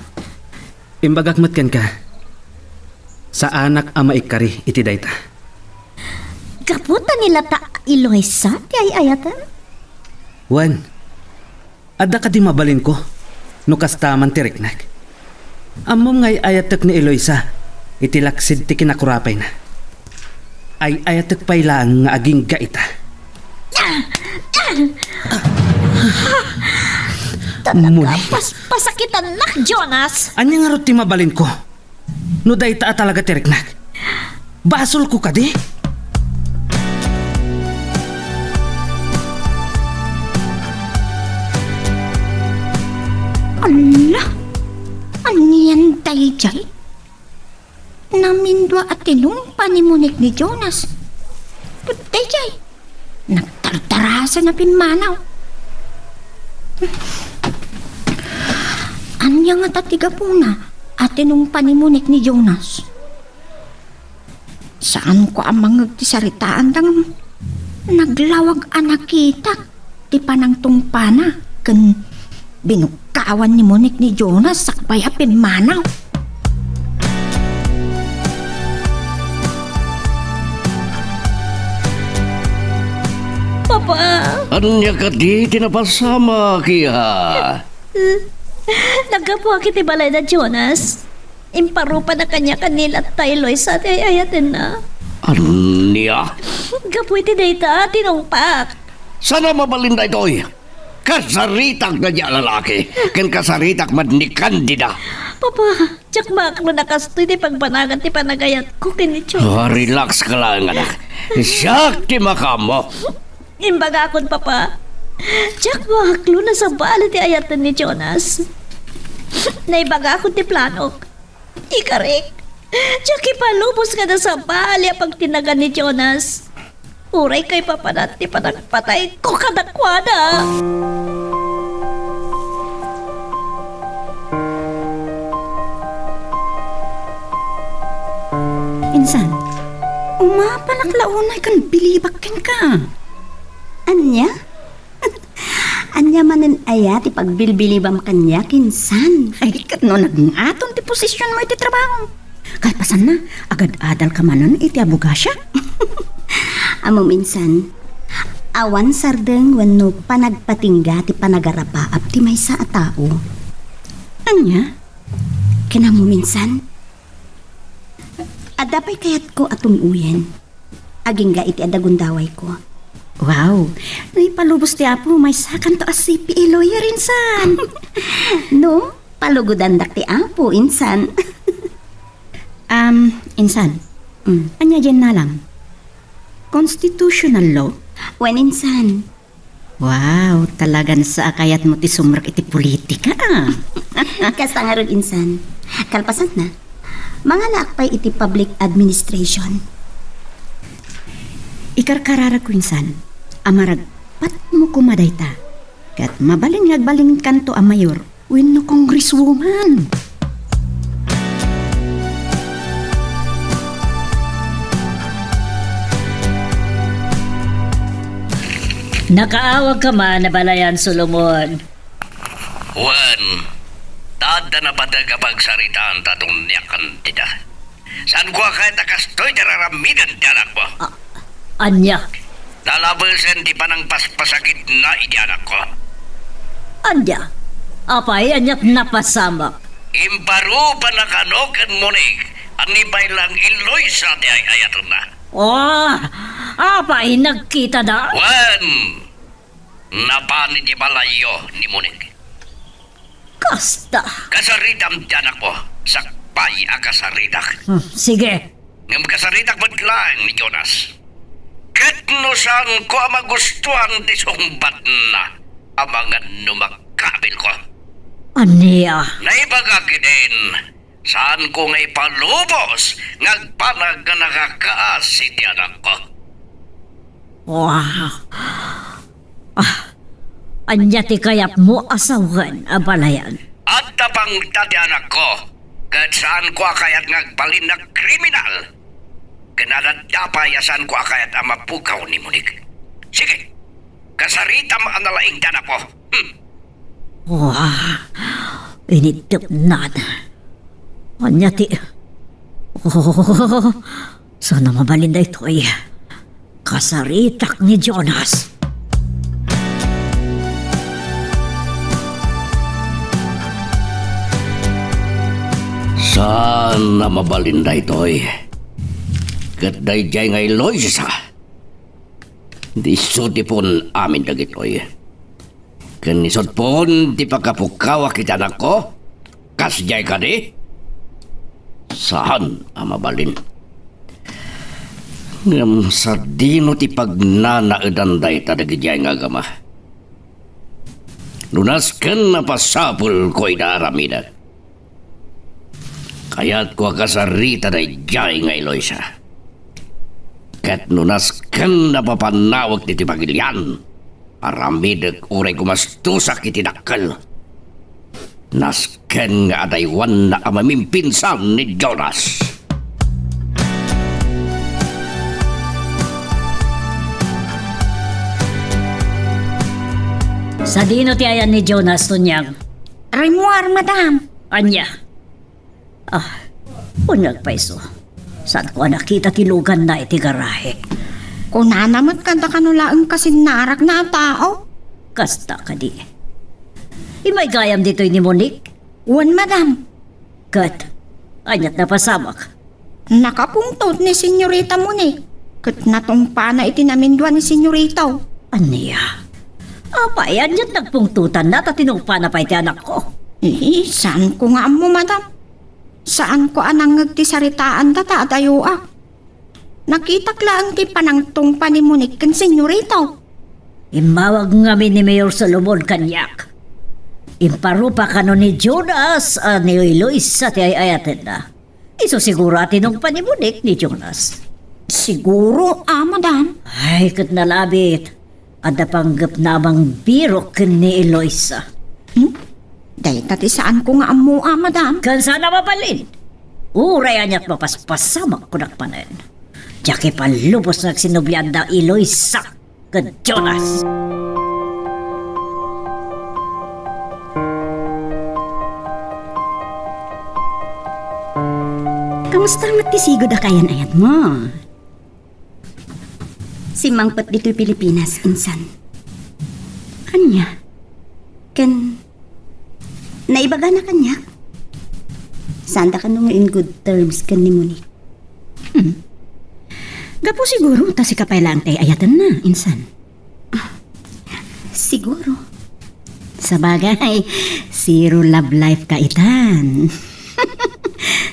Imbagak met kenka, saanak a maikkari iti dayta. Gapu ta ni Lata Eloisa ti ay-ayatem? Wen, adda kadi mabalinko no kasta man ti riknak? Ammom nga ay-ayatek ni Eloisa iti laksid ti kinakurapayna. Ay-ayatek pay laeng nga agingga ita. Talaga, Muni. Pas-, pasakitannak, Jonas. Ania ngarud ti mabalinko? No dayta a talaga ti riknak, basolko kadi? Ala! Anian daydiay? Namindua a tinungpa ni Monique ni Jonas. Ket daydiay, nagtartarasen a pimmanaw. Ania ngata ti gapuna a tinungpa ni Monique ni Jonas? Saanko a mangngeg ti saritaanda ngem naglawag a nakitak ti panangtungpana ken binukkawan ni Monique ni Jonas sakbay a pimmanaw. Papa! Ania kadi ti napasamak, iha? Naggapuak iti balayda, Jonas. Imparupanak kaniak a ni Lata Eloisa ti ay-ayatenna. Ania? Gapu iti dayta, tinungpak. Saan a mabalin daytoy? Kasaritak daydiay a lalaki, ken kasaritak met ni Candida. Papa, diak maaklo a kastoy ti pagbanagan ti panagayatko ken ni Jonas. Ah, relax ka laeng, anak. Siak ti makaammo. Imbagakon, Papa. Diak maaklo a sabali ti ayaten ni Jonas. Naibagakon ti planok. Ikarik, diak ipalubos nga nasabali a pagtinagan ni Jonas. Uray kaipapanan ti panagpatayko kadakuada. Insan, umapalak la unay ken bilibak kenka. Ania? Ania manen aya ti pagbilbilibam kaniak, Insan? Ay, ket no nagngaton ti posisionmo iti trabaho. Kalpasanna, agad-adalka manen iti abogasia? Ammom, Insan, awan sardeng wenno panagpatingga ti panagarapaap ti maysa a tao. Ania? Ken ammom, Insan, adda pay kayatko a tun-oyen. Agingga iti adda gundawayko. Wow! No ipalubos ti Apo, maysakanto a C P A lawyer, Insan. No, palugodandak ti Apo, Insan. Um, Insan, Mm. Ania diay innalam? Constitutional law? Wen, Insan. Wow, talagan sa a kayatmo ti sumrek iti politika, ah. Kasta ngarud, Insan. Kalpasanna, mangalaak pay iti public administration. Ikarkararagko, Insan, a maragpatmo koma dayta. Ket mabalin nga agbalinkanto a mayor wenno congresswoman. Nakaawagka man a balayan, Solomon. Wen, ta adda napateg a pagsaritaan ta tungniakan dita. Saanko a kayat a kastoy ti raramiden ti anakmo. A-, ania? Nalabesen ti panangpaspasakitna iti anakko. Ania? Apay, aniat napasamak? Imparupanak kano ken Monique a ni pay laeng Eloisa ti ay-ayatenna. Oh, apay, nagkitada? Wen, napan iti balayyo ni Monique. Kasta. Kasaritam ti anakmo, sakbay a kasaritak. Hmm, sige. Ngem kasaritak met laeng ni Jonas. Ket no saanko a magustuan ti sungbatna, amangan no makabilko. Ania? Naibaga ketdin, saanko nga ipalubos nga agbanag nga nakakaas iti anakko. Wow. Ah, ania ti kayatmo a sawen, abalayan? Adda pangta ti anakko, ket saanko a kayat nga agbalin a kriminal. Ken adda pay a saanko a kayat a mapukaw ni Monique. Sige, kasaritam a nalaing ti anakmo. Hmm. Wow, initdepnan. Ania ti, oh, saan a mabalin daytoy. Kasaritak ni Jonas. Saan a mabalin daytoy. Ket daydiay nga Eloisa. Isu ti pon amin dagitoy. Ken isut' pon ti pakapukawak iti anakko? Kasdiay kadi? Saan a mabalin. Ngem sadino ti pagnanaedan dayta dagidiay nga agama? No nasken a pasapulko ida aramidek. Kayatko a kasarita daydiay nga Eloisa. Ket no nasken a papannawek ditoy pagilian, aramidek uray gumastosak iti dakkel. Nasken nga adaywanna a mamimpinsan ni Jonas. Sadino ti ayan ni Jonas, Tonyang? Rimuar, madam. Ania? Ah, unyag pay isu. Saanko a nakita ti luganna iti garahe. Kunana met kanta kano laeng kasinnarakna a tao. Kasta kadi. Immay gayam ditoy ni Monique? Wen, madam. Ket, aniat napasamak? Nakapungtot ni Senyorita Monique, ket natungpana iti namindua ni Senyorito. Ania? Apay, aniat nagpungtotanna ta tinungpana pay ti anakko? Eh, saanko nga ammo, madam. Saanko a nangngeg ti saritaanda ta adayoak. Nakitak laeng ti panangtungpa ni Monique ken Senyorito. Immawag ngamin ni Mayor Solomon kaniak. Imparupa kano ni Jonas a ni Eloisa ti ay-ayatenna. Isu siguro a tinungpa ni Monique ni Jonas. Siguro a, madam. Ay, ket nalabit. Adda panggepna a mangbirok ken ni Eloisa. Hmm? Dayta ti saanko nga ammo a, madam. Ken saan a mabalin. Uray aniat mapaspasamak kunak manen. Diak ipalubos nga agsinublianda Eloisa ken Jonas. Kamusta met ti sigud a kaayan-ayatmo? Simmangpet ditoy Pilipinas, insan. Ania? Ken, naibagana kaniak? Saanda kano nga in good terms ken ni Monique? Hmm. Gapu siguro ta sika pay laeng ti ay-ayatenna, insan. Siguro. Sabagay, zero love life ka itan.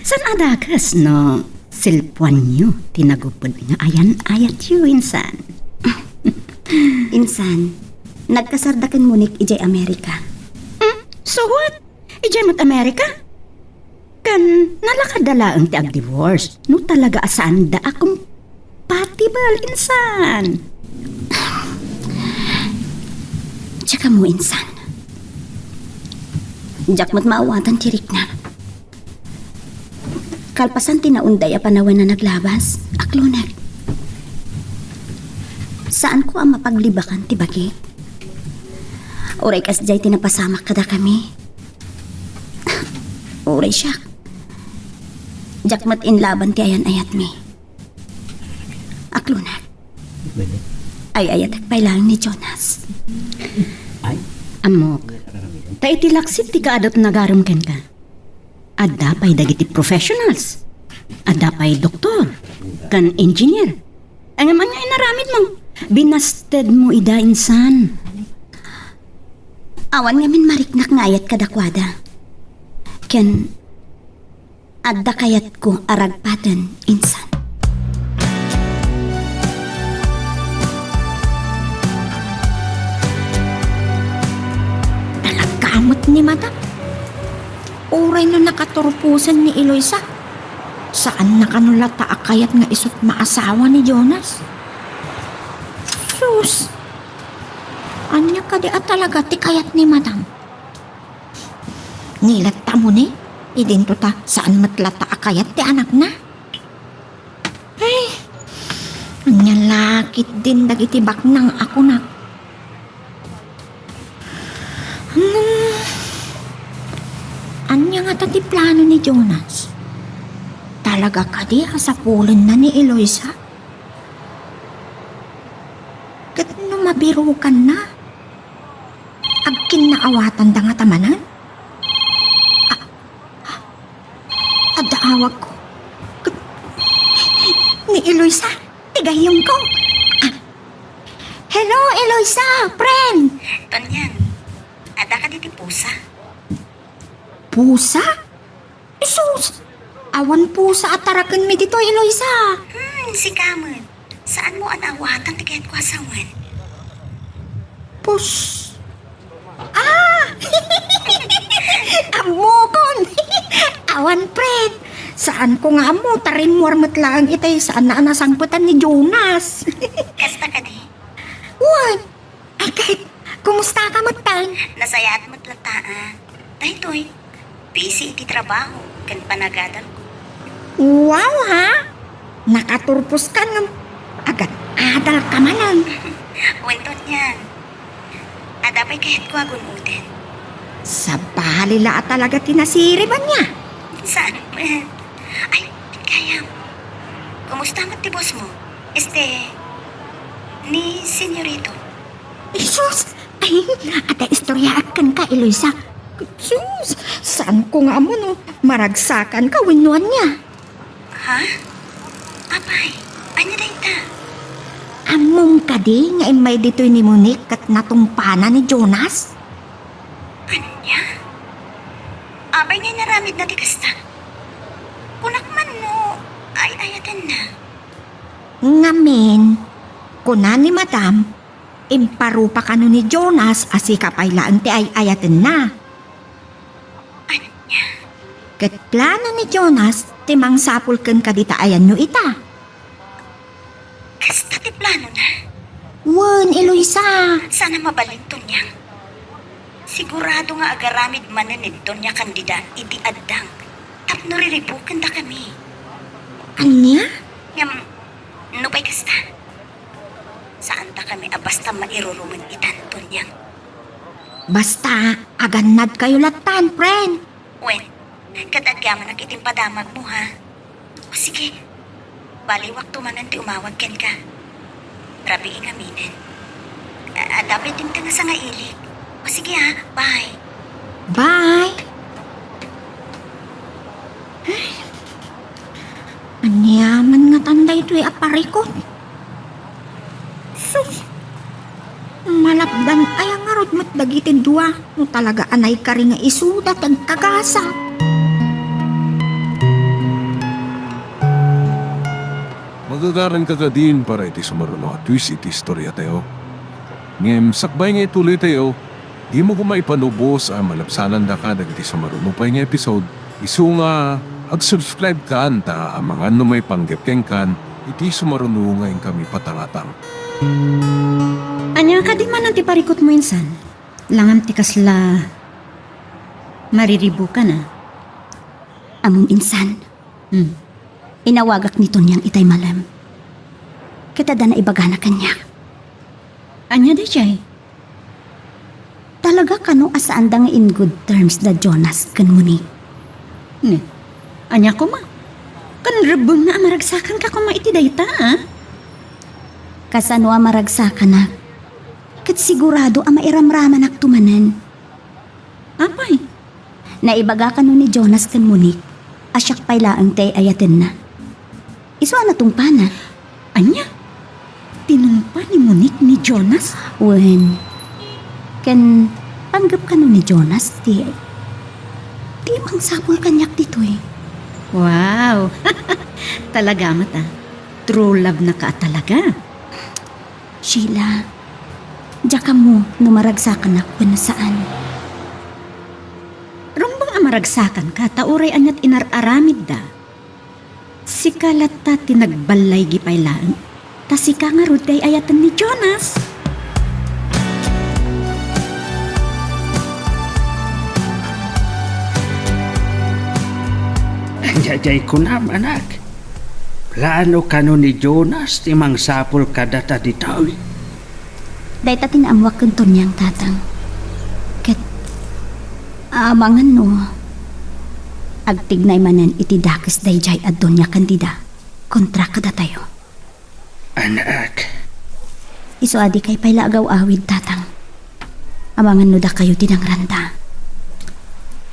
Saan a dakes no selpoanyo ti nagupod nga ayan-ayatyo, insan? Insan, nagkasarda ken Monique idiay Amerika. Hmm? So what? Idiay met Amerika? Ken nalakadda laeng ti agdivorce no talaga a saanda a compatible, insan. Diak ammo, insan. Diak met maawatan ti rikna. Kalpasan ti naunday a panawen a naglabas, aklonek. Saanko a mapaglibakan ti bagik. Uray kasdiay ti napasamak kadakami. Uray siak. Diak met inlaban ti ayan-ayatmi. Aklonek. Ay-ayatek pay laeng ni Jonas. Ay. Ammok. Ta iti laksid ti kaadu ti nagarem kenka. Adda pay dagiti professionals. Adda pay doktor. Ken engineer. Ngem ania inaramidmo? Binastedmo ida, insan. Awan ngamin mariknak nga ayat kadakuada. Ken adda kayatko a ragpaten, insan. Talaga met ni madam. Uray no nakaturposen ni Eloisa, saanna kano latta a kayat nga isut' maasawa ni Jonas. Sus! Ania kadi a talaga ti kayat ni Madam? Ni latta mo ni, idinto ta saan met latta a kayat ti anakna? Ay, ania la ketdin dagiti baknang a kunak? Hmm, ania ngata ti plano ni Jonas? Talaga kadi a sapulenna ni Eloisa? Ket no mabirukanna, agkinnaawatanda ngata manen? A-, Adda awagko. Ni Eloisa, ti gayyemko. Ah. Hello, Eloisa, friend! Tonyang, adda kadi ti pusa? Pusa? Sus! Awan pusa a tarakenmi ditoy, Eloisa. Hmm, sika met. Saanmo a naawatan ti kayatko a sawen? Pus-, Ah! Ammokon! Awan, friend. Saanko nga ammo, ta rimmuar met laeng itay saanna a nasangpetan ni Jonas. Kasta kadi? Wen. Ay, ket, kumustaka met, friend? Nasayaat met latta, a. Daytoy, busy iti trabaho ken panagadalko. Wow, ha? Nakaturpos ka ngem agad-adal ka manen. Wen, Tonyang, adda pay kayatko a gun-oden. Sabali la a talaga ti nasirib ania? Saan met? Ay, gayam. Kumusta met ti boss mo? Este, ni Senyorito? Jesus! Ay, adda istoryaak kenka, Eloisa. Jesus! Saanko nga ammo no maragsakanka wenno ania? Ha? Apay, ania dayta? Ammom kadi nga immay ditoy ni Monique ket natungpana ni Jonas? Ania? Apay nga inaramidna ti kasta? Kunak man no ay-ayatenna. Ngamin, kuna ni Madam, imparupa kano ni Jonas a sika pay laeng ti ay-ayatenna. Ania? Ket plano ni Jonas ti mangsapul ken kadita ayanyo ita. Kasta ti planona? Wen, Eloisa. Saan a mabalin, Tonyang. Sigurado nga agaramid manen ni Doña Candida iti addang tapno riribukendakami. Ania? Ngem, no pay kasta, saandakami a basta mairurumen itan, Tonyang. Basta, agannadkayo lattan, friend. Wen, ket agyamanak iti impadamagmo, ha? O sige, baliwakto manen ti umawag kenka. Rabii ngaminen. A-, adda pay dimteng a sangailik. O sige, ha? Bye. Bye. Ay, ania man ngatan daytoy a parikut? Sus! Malapdan aya ngarud met dagiti dua no talaga a naikari nga isuda ti agkagasa. Magagaranka kadin para iti sumaruno a twist iti istoriatayo. Ngem sakbay nga ituloytayo, dimo koma ipanubos a malabsanandaka dagiti sumaruno pay nga episode. Isu nga, ag-subscribe kan ta amangan no maipanggep kenkan iti sumaruno nga inkami patangatang. Ania kadi manen ti parikutmo insan? Langan ti kasla mariribukan a. Ammom insan, hmm, inawagak ni Tonyang itay malem. Ket adda naibagana kaniak. Ania daydiay? Talaga kano a saanda nga in good terms da Jonas ken Monique? Ne, ania koma? Ken rebbengna a maragsakanka koma iti dayta, a? Kasano a maragsakanak? Ket sigurado a mairamramanakto manen. Apay? Naibaga kano ni Jonas ken Monique a siak pay laeng ti ay-ayatenna. Isu a natungpana. Ania? Tinungpa ni Monique ni Jonas? Wen. Ken panggep kano ni Jonas ti, ti mangsapul kaniak ditoy. Wow! Talaga met a. True love na ka a talaga. Sheila, diak ammo no maragsakanak wenno saan. Rumbeng a maragsakanka ta uray ania't inar-aramidda. Sika latta ti nagballaygi pay laeng. Ta sika ngarud ti ay-ayaten ni Jonas. Ania jay kunam, anak? Plano kano ni Jonas ti mangsapul kadata ditoy? Dayta ti naammoak ken Tonyang, Tatang. Ket amangan no agtignay manen iti dakes daydiay a Doña Candida kontra kadatayo. Anak. Isu a dikay pay la agaw-awid, Tatang. Amangan no dakayo ti nangranda.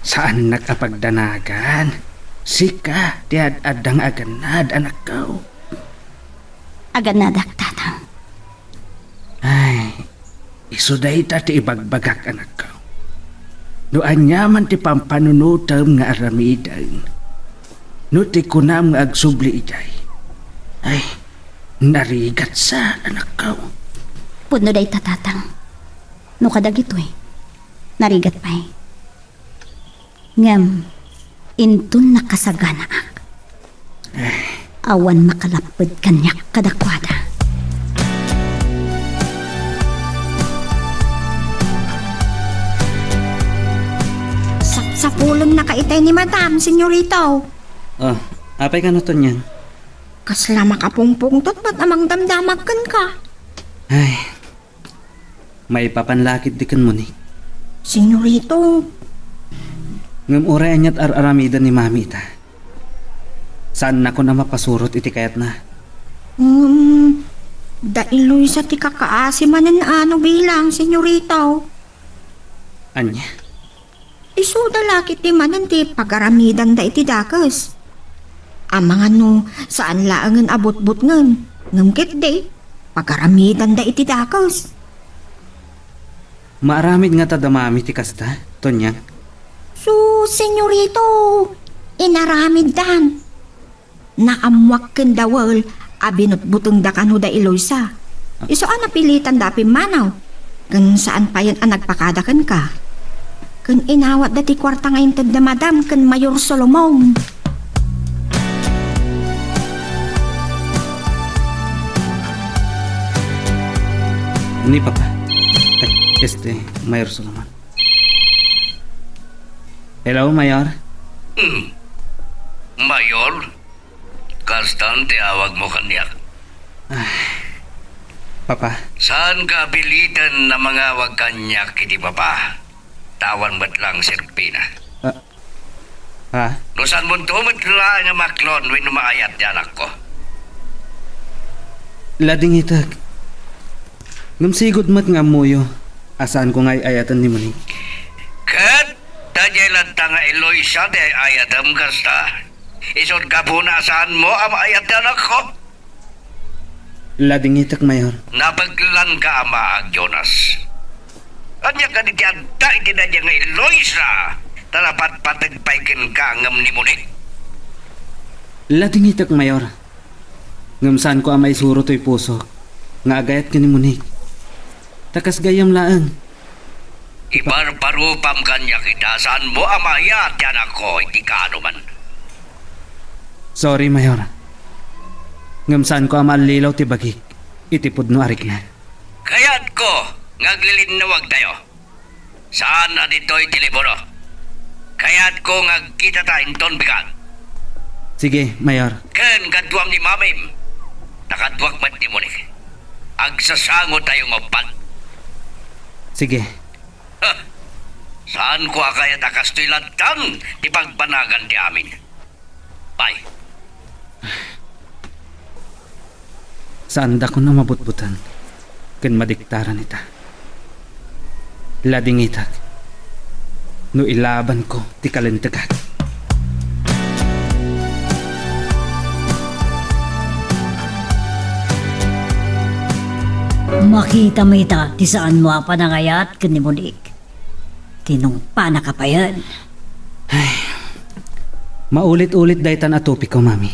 Saannak a pagdanagan. Sika ti ad-adda nga agannad, anakko. Agannadak, Tatang. Ay, isu dayta ti ibagbagak, anakko. No aniaman ti pampanunotem nga aramiden, no ti kunam nga agsubli idiay, ay, narigatsa, anakko. Pudno dayta, Tatang. No kadagitoy, narigat pay. Ngem inton nakasaganaak, awan makalapped kaniak kadakuada. Sapsapulennaka itay ni Madam, Senyorito. Oh, apay kano, Tonyang? Kasla makapungpungtot met a mangdamdamag kenka. Ay, maipapan la ketdi ken Monique. Senyorito. Ngem uray ania't ar-aramiden ni Mami ita, saannakon a mapasurot iti kayatna. Ngem, da Eloisa ti kakaasi manen a no bilang, Senyorito. Ania? Isuda la ketdi manen ti pagaramidanda iti dakes. Amangan no saan laengen a butbutngen, ngem ketdi, pagaramidanda iti dakes. Maaramid ngata da Mami ti kasta, Tonyang? Sus, Senyorito, inaramiddan. Naammoak ken Dawel a binutbutengda kano da Eloisa. Ah. Isu a napilitanda a pimmanaw, ken saan payen a nagpakada kenka. Ken inawatda ti kuarta nga inted da Madam ken Mayor Solomon. Ni Papa. Ay, este, Mayor Solomon. Hello, Mayor? Hmm. Mayor? Kastan ti awagmo kaniak? Ah, Papa. Saanka a piliten a mangawag kaniak iti Papa? Ta awan met lang serbina. Ah. Ah? No saanmonto met laeng a maklon wenno maayat ti anakko? Ladingitek. Ngem sigud met nga ammoyo a saanko nga ay-ayaten ni Monique. Ket ta diay latta nga Eloisa ti ay-ayatem kasta, isut' gapuna a saanmo a maayat ti anakko? Ladingitek, Mayor. Nabaglanka a maag, Jonas. Ania kadi ti adda iti daydiay nga Eloisa ta napatpateg pay kenka ngem ni Monique? Ladingitek, Mayor. Ngem saanko a maisuro toy pusok nga agayat ken ni Monique. Ta kas gayyem laeng. Ibarbarupam kaniak ita, saanmo a maayat ti anakko iti kaanoman. Sorry, Mayor. Ngem saanko a maallilaw ti bagik iti pudno a rikna. Kayatko nga aglilinnawagtayo. Saan a ditoy telepono. Kayatko nga agkitata inton bigat. Sige, Mayor. Ken kaduam ni Mamim. Ta kaduak met ni Monique. Agsasangotayo nga uppat. Sige. Huh. Saanko a kayat a kastoy latta ti pagbanagan ti amin. Pay. Saandakon a mabutbuteng ken madiktaran ita. Ladingitek no ilabanko ti kalentegak. Makitam ita ti saanmo a panangayat ken ni Monique. Tinungpanaka payen. Ay, maulit-ulit daytan a topiko, Mami.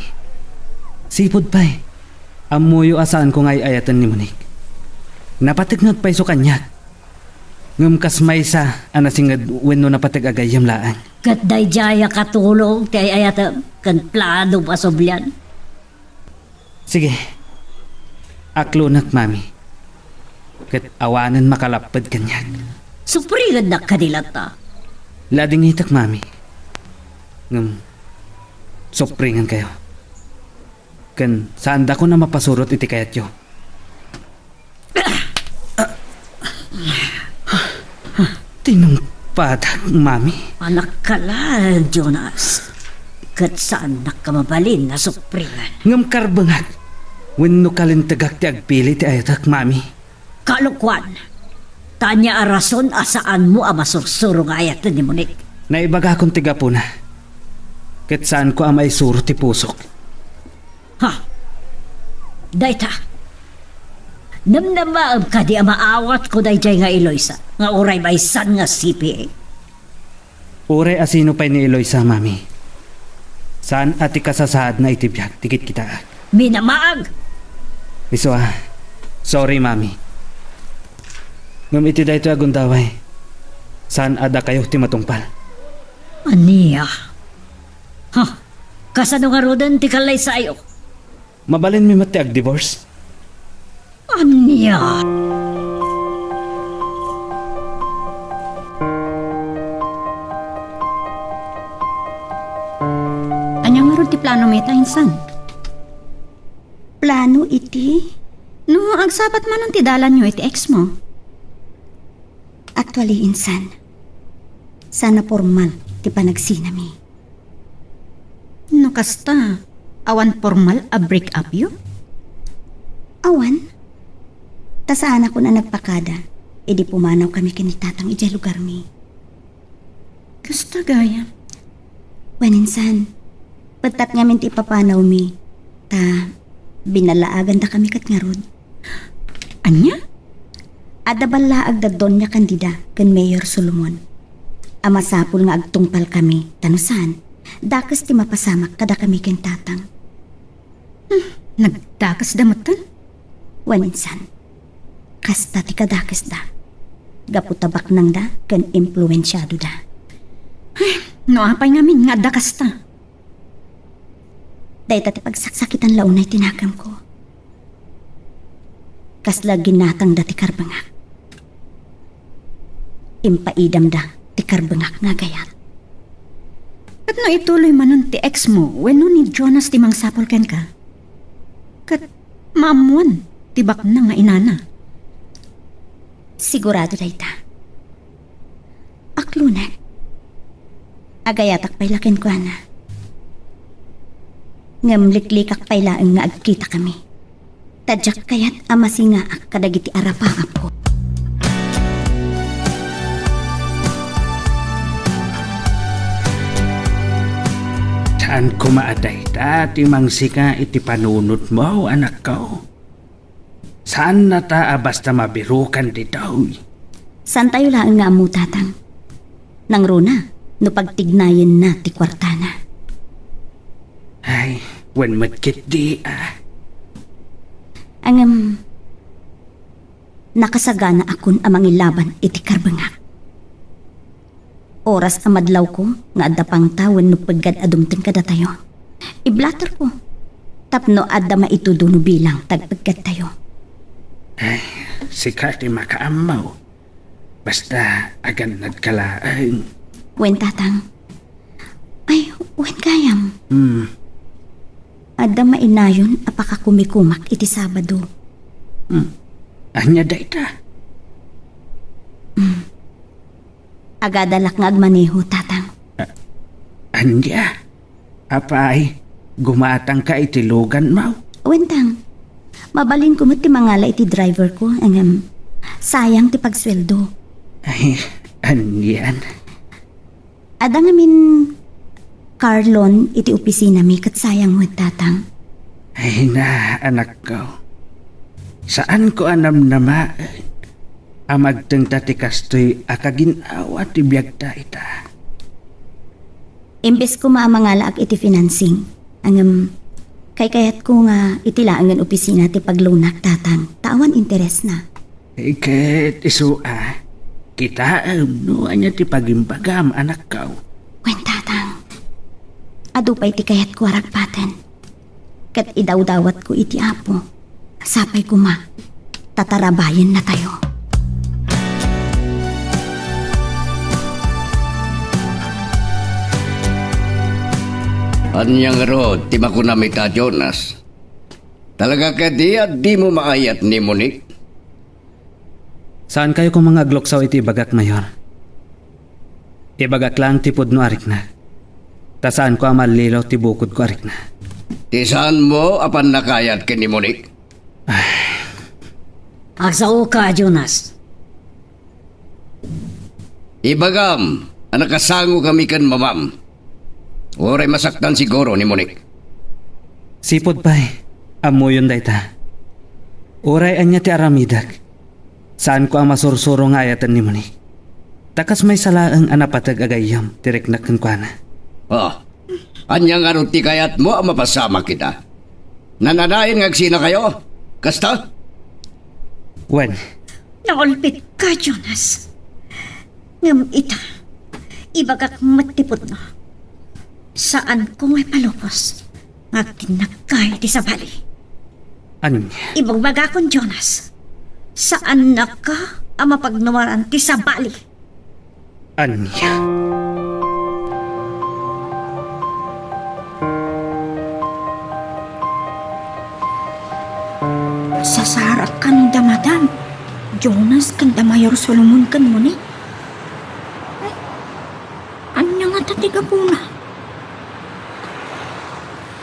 Sipud pay, ammoyo a saanko nga ay-ayaten ni Monique. Napateknak pay isu kaniak. Ngem kas maysa a nasinged wenno napateg a gayyem laeng. Ket daydiay a katulong ti ay-ayatem ken planom a sublian. Sige. Aklonek, Mami. Ket awanen makalapped kaniak. Supringennak kadi latta. Ladingitek, Mami. Ngem, supringenkayo. Ken saandakon a mapasurot iti kayatyo. Tinungpadak, Mami. Anak ka laeng, Jonas. Ket saannak a mabalin a supringen. Ngem karbengak, wenno kalintegak ti agpili ti ayatek, Mami. Kalokuan. Ta ania a rason a saanmo a masursuro nga ayaten ni Monique? Naibagakon ti gapuna. Ket saanko a maisuro ti pusok. Ha? Dayta. Namnamaem kadi a maawatko daydiay nga Eloisa nga uray maysan nga C P A? Uray a sino pay ni Eloisa, Mami. Saan a ti kasasaadna iti biag ti kitkitaek. Minamaag! Isu a, sorry, Mami. Ngem iti daytoy a gundaway, saan a dakayo ti matungpal. Ania? Ha? Kasano ngaruden ti kallaysayo? Mabalinmi met ti agdivorce? Ania? Ania ngarud ti planomi ta insan? Plano iti? No agsabat manen ti dalanyo iti ex-mo. Actually, insan, saan a pormal ti panagsinami. No kasta, awan pormal a break-up yo? Awan. Ta saanakon a nagpakada, idi pumanawkami ken ni Tatang idiay lugarmi. Kasta gayam. Wen insan, pettat ngamin ti ipapanawmi, ta binalaagandakami ket ngarud. Ania? Adda ballaag da Doña Candida ken Mayor Solomon a masapul nga agtungpalkami, ta no saan, dakes ti mapasamak kadakami ken Tatang. Hmm, nagdakesda metten? Wen insan, kasta ti kadakesda. Gapu ta baknangda ken impluensiadoda. Ay, no apay ngamin nga adda kasta? Dayta ti pagsaksakitan la unay ti nakemko. Kasla ginatangda ti karbengak. Impaidamda ti karbengak nga agayat. Ket no ituloy manen ti ex mo wenno ni Jonas ti mangsapul kenka? Ket maammoan ti baknang nga inana. Sigurado dayta. Aklonek. Agayatak pay la kenkuana. Ngem liklikak pay laeng nga agkitakami. Ta diak kayat a masingaak kadagiti arapaapko. Saan koma a dayta ti mangsinga iti panunotmo, anakko. Saanna ta a basta mabirukan ditoy. Saantayo laeng nga ammo, Tatang. Nangruna, no pagtignayenna ti kuartana. Ay, wen met ketdi, ah. Ngem, nakasaganaakon a mangilaban iti karbengak. Oras a madlawko nga adda pangta wenno peggad a dumteng kadatayo, iblatterko tapno adda maitudo no bilang ti agpeggadtayo. Ay, sika ti makaammo. Basta agannadka laeng. Wen, Tatang. Ay, wen gayam. Hmm. Adda mainayon a pakakumikumak iti Sabado. Hmm. Ania dayta? Hmm. Agadalak nga agmaneho, Tatang. A-, ania? Apay, gumatangka iti luganmo? Wen, Tang. Mabalinko met ti mangala iti driverko, ngem sayang ti pagsueldo. Ay, anian? Adda ngamin car loan iti opisinami ket sayang met, Tatang. Ay na, anakko. Saanko a namnamaen a magtengta ti kastoy a kagin-awa ti biagta ita. Imbes koma a mangalaak iti financing, ngem kaykayatko nga iti laengen opisina ti pagloanak, Tatang, ta awan interesna. Ket isu a, kitaem no ania ti pagimbagam, anakko. Wen, Adu pay ti kayatko a ragpaten. Ket idawdawatko iti Apo, sapay koma, ta tarabayennatayo. Ania ngarud ti makunam ita, Jonas? Talaga kadi a dimo maayat ni Monique? Saankayo koma nga agluksaw iti ibagak, Mayor. Ibagak laeng ti pudno a riknak. Ta saanko a mallilaw ti bukodko a rikna. Ti saanmo a pannakayat ken ni Monique? Ay. Agsaoka, Jonas. Ibagam a nakasangokami ken mamam. Uray masaktan siguro ni Monique. Sipud pay, ammoyon dayta. Uray ania ti aramidek, saanko a masursuro nga ayaten ni Monique. Ta kas maysa laeng a napateg a gayyem ti riknak kenkuana. Oh, ania ngarud ti kayatmo a mapasamak ita? Nananayon nga agsinakayo? Kasta? Wen. Naulpitka, Jonas. Ngem ita, ibagak met ti pudno. Saanko nga ipalubos nga agtinnagka iti sabali. Ania? Ibagbagakon, Jonas, saannaka a mapagnuaran ti sabali. Ania? Sasarak kano da Madam Jonas ken da Mayor Solomon ken Monique. Ay, ania ngata ti gapuna?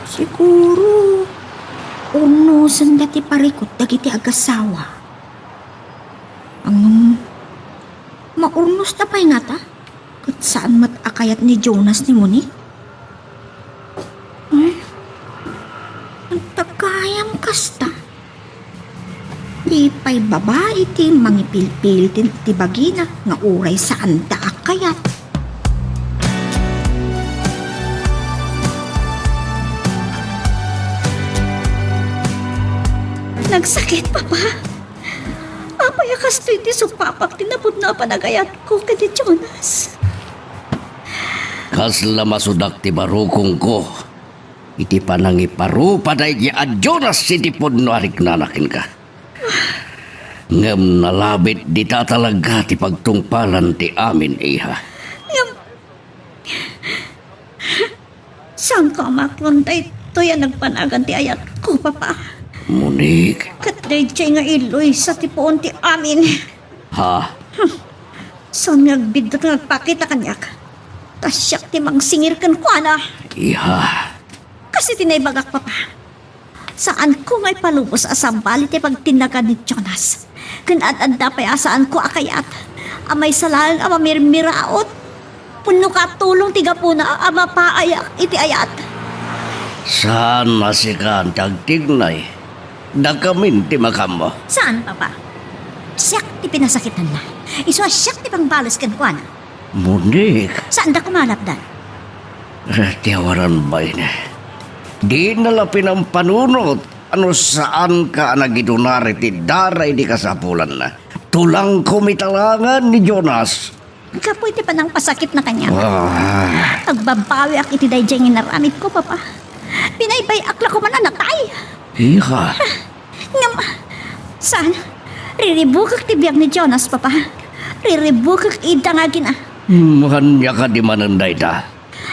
Siguro, urnosenda ti parikut dagiti agasawa. Ngem, maurnosda pay ngata? Ket saan met a kayat ni Jonas ni Monique? Hmm? Anta gayam kasta? Di pay babai ti mangipilpil ti, ti bagina nga uray saanda a kayat. Nagsakit, Papa. Apay a kastoy ti supapak ti napudno a panagayatko ken ni Jonas? Kasla masudak ti barukongko iti panangiparupa daydi a Jonas iti pudno a riknana kenka. Ngem nalabit dita talaga ti pagtungpalan ti amin, iha. Ngem, saanko a maklon daytoy a nagpanagan ti ayatko, Papa. Monique. Ket daydiay nga Eloisa ti puon ti amin. Ha? Hmm. Saan nga agbiddut nga agpakita kaniak? Ta siak ti mangsingir kenkuana. Iha. Kas iti naibagak, Papa. Saanko nga ipalubos a sabali ti pagtinnagan ni Jonas. Ken ad-adda pay a saanko a kayat a maysa laeng a mamirmiraot wenno katulong ti gapuna a mapaayak iti ayat. Saan a sika ti agtignay. Dakamin ti makammo. Saan, Papa. Siak ti pinasakitanna. Isu a siak ti pangbales kenkuana. Monique. Saanda koma a lapdan. Eh, ti awanan baine. Dina la pinampanunot a no saanka a nagidunar iti dara idi kasapulanna. Tulangko mitalangan ni Jonas. Gapu iti panangpasakitna kaniak. Ah. Agbabawiak iti daydiay nga inaramidko, Papa. Binaybay-ak la koman a natay. Iha. Ngem, saan? Riribukek ti biag ni Jonas, Papa. Riribukek ida nga agina. Hmm, ania kadi manen dayta?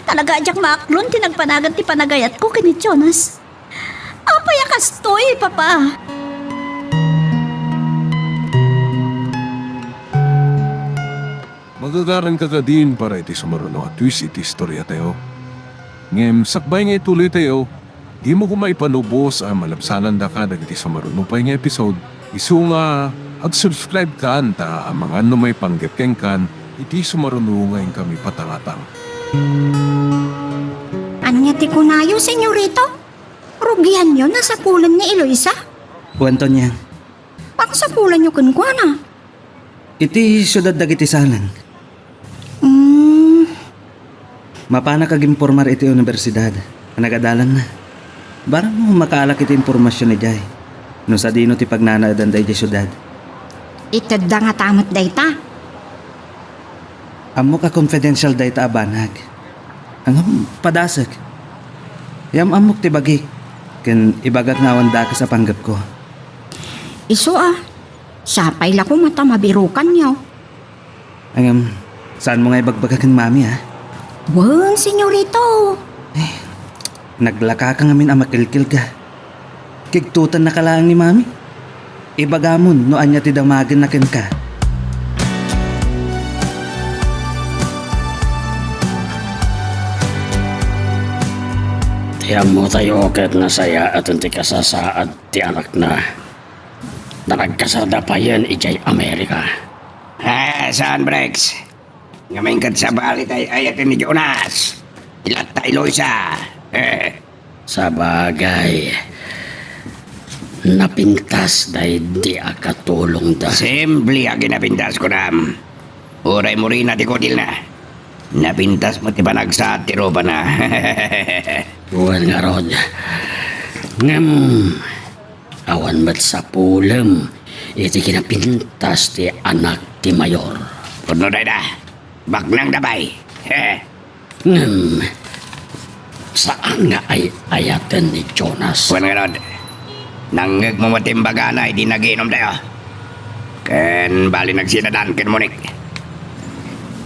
Talaga a diak maaklon ti nagpanagan ti panagayatko ken ni Jonas. Apay a kastoy, Papa? Magagaranka kadin para iti sumaruno a twist iti istoriatayo. Ngem sakbay nga ituloytayo, dimo koma ipalubos a malabsanandaka dagiti sumaruno pay nga episode, isu nga ag-subscribe kan ta amangan no maipanggep kenkan iti sumaruno nga inkami patangatang. Ania ti kunayo, Senyorito? Rugianyo, nasapulen ni Eloisa? Wen, Tonyang. Pakasapulanyo kenkuana? Iti siudad dagiti saleng. Mm. Mapanak agimpormar iti universidad a nagadalanna. Barang no makaalak iti impormasion idiay, no sadino ti pagnanaedan daydiay siudad. Itedda ngata met dayta? Ammok a confidential dayta a banag. Ngem, padasek. Yam-ammok ti bagik, ken ibagak nga awan dakes a panggepko. Isu a, sapay la koma ta mabirukanyo. Ngem, saanmo nga ibagbaga ken Mami, a? Wen, senyorito. Eh, naglakaka ngamin a makilkilka. Kigtutannaka laeng ni Mami. Ibagamon no ania ti damagenna kenka. Ti ammotayo ket nasayaat ti kasasaad ti anakna. Nanagkasarda payen idiay Amerika. Ah, saan, Brex? Ngamin ket sabali tay ayaten ni Jonas. Ilatta Eloisa. Eh. Sabagay, napintas daydi a katulongda. Simple a kinapintas, kunam. Uray murina ti kudilna, napintas met ti panagsaad ti rupana. Wen ngarud. Ngem, awan met sapulem iti kinapintas ti anak ti mayor. Pudno dayta, baknangda pay. He. Ngem, saan nga ay-ayaten ni Jonas. Wen ngarud, nangngegmo met ti imbagana idi nagiinumtayo. Ken bali nagsinadan ken Monique.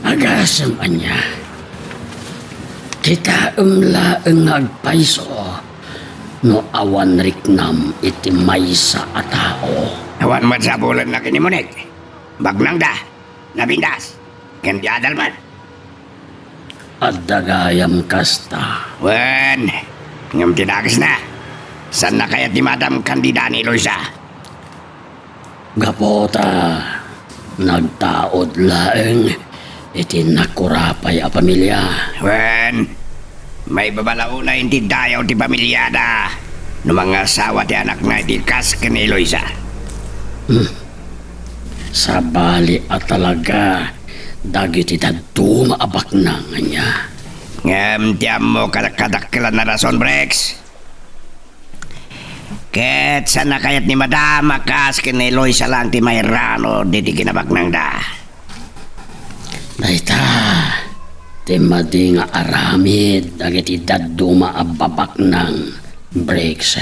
Agasem ania? Kitaem laeng nga agpayso no awan riknam iti maysa a tao. Awan met sapulenna ken ni Monique. Baknangda, napintas, ken ti adal met. Adda gayam kasta. Wen, ngem ti dakesna, saanna kayat ni Madam Candida ni Eloisa? Gapu ta nagtaud laeng iti nakurapay a pamilia. Wen, maibaba la unay iti dayaw ti pamiliada no mangasawa ti anakna iti kas ken ni Eloisa. Hmm. Sabali a talaga dagiti dadduma a baknang ania. Ngem ti ammo, kada-, kadakkelan a rason, Brex. Ket saanna kayat ni Madam a kas ken ni Eloisa laeng ti mairano diti kinabaknangda. Dayta ti madi nga aramid dagiti dadduma a babaknang, Briggs.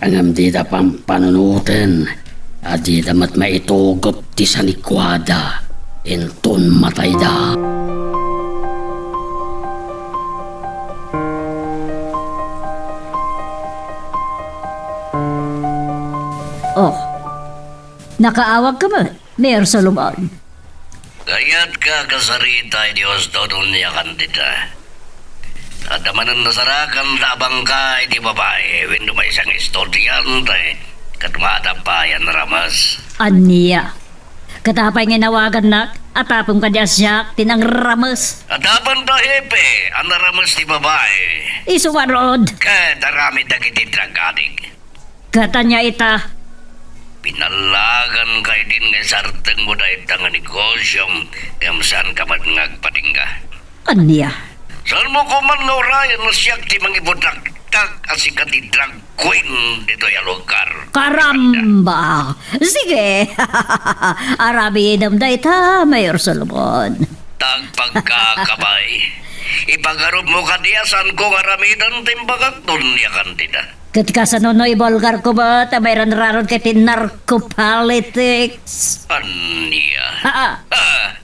Ngem dida pampanunoten a dida met maitugot ti sanikuada inton matayda. Oh, nakaawagka met, Mayor Solomon. Kayatka a kasarita iti husto, Doña Candida. Adda manen nasarakanda a bangka iti babai wenno maysa nga estudiante ket maadda pay a narames. Ania? Ket apay nga inawagannak a tapno kadi a siak ti nangrames? Adda pay a hepe a narames ti babai. Isu ngarud. Ket aramid dagiti drug addict. Ket ania ita? Pinallaganka idin nga isardengmo dayta nga negosiom ngem saanka met nga agpatingga. Ania? Saanmo koma nga urayen a siak ti mangibudakdak a sika ti drug queen ditoy a lugar? Karamba! Sige! Aramidem dayta, Mayor Solomon. Ta agpagkakabay, ipagarupmo kadi a saanko nga aramiden ti imbagak, Doña Candida? Ket kasano no ibulgarko met a mairanraron ket ti narco-politics? Ania? Aa. Ah,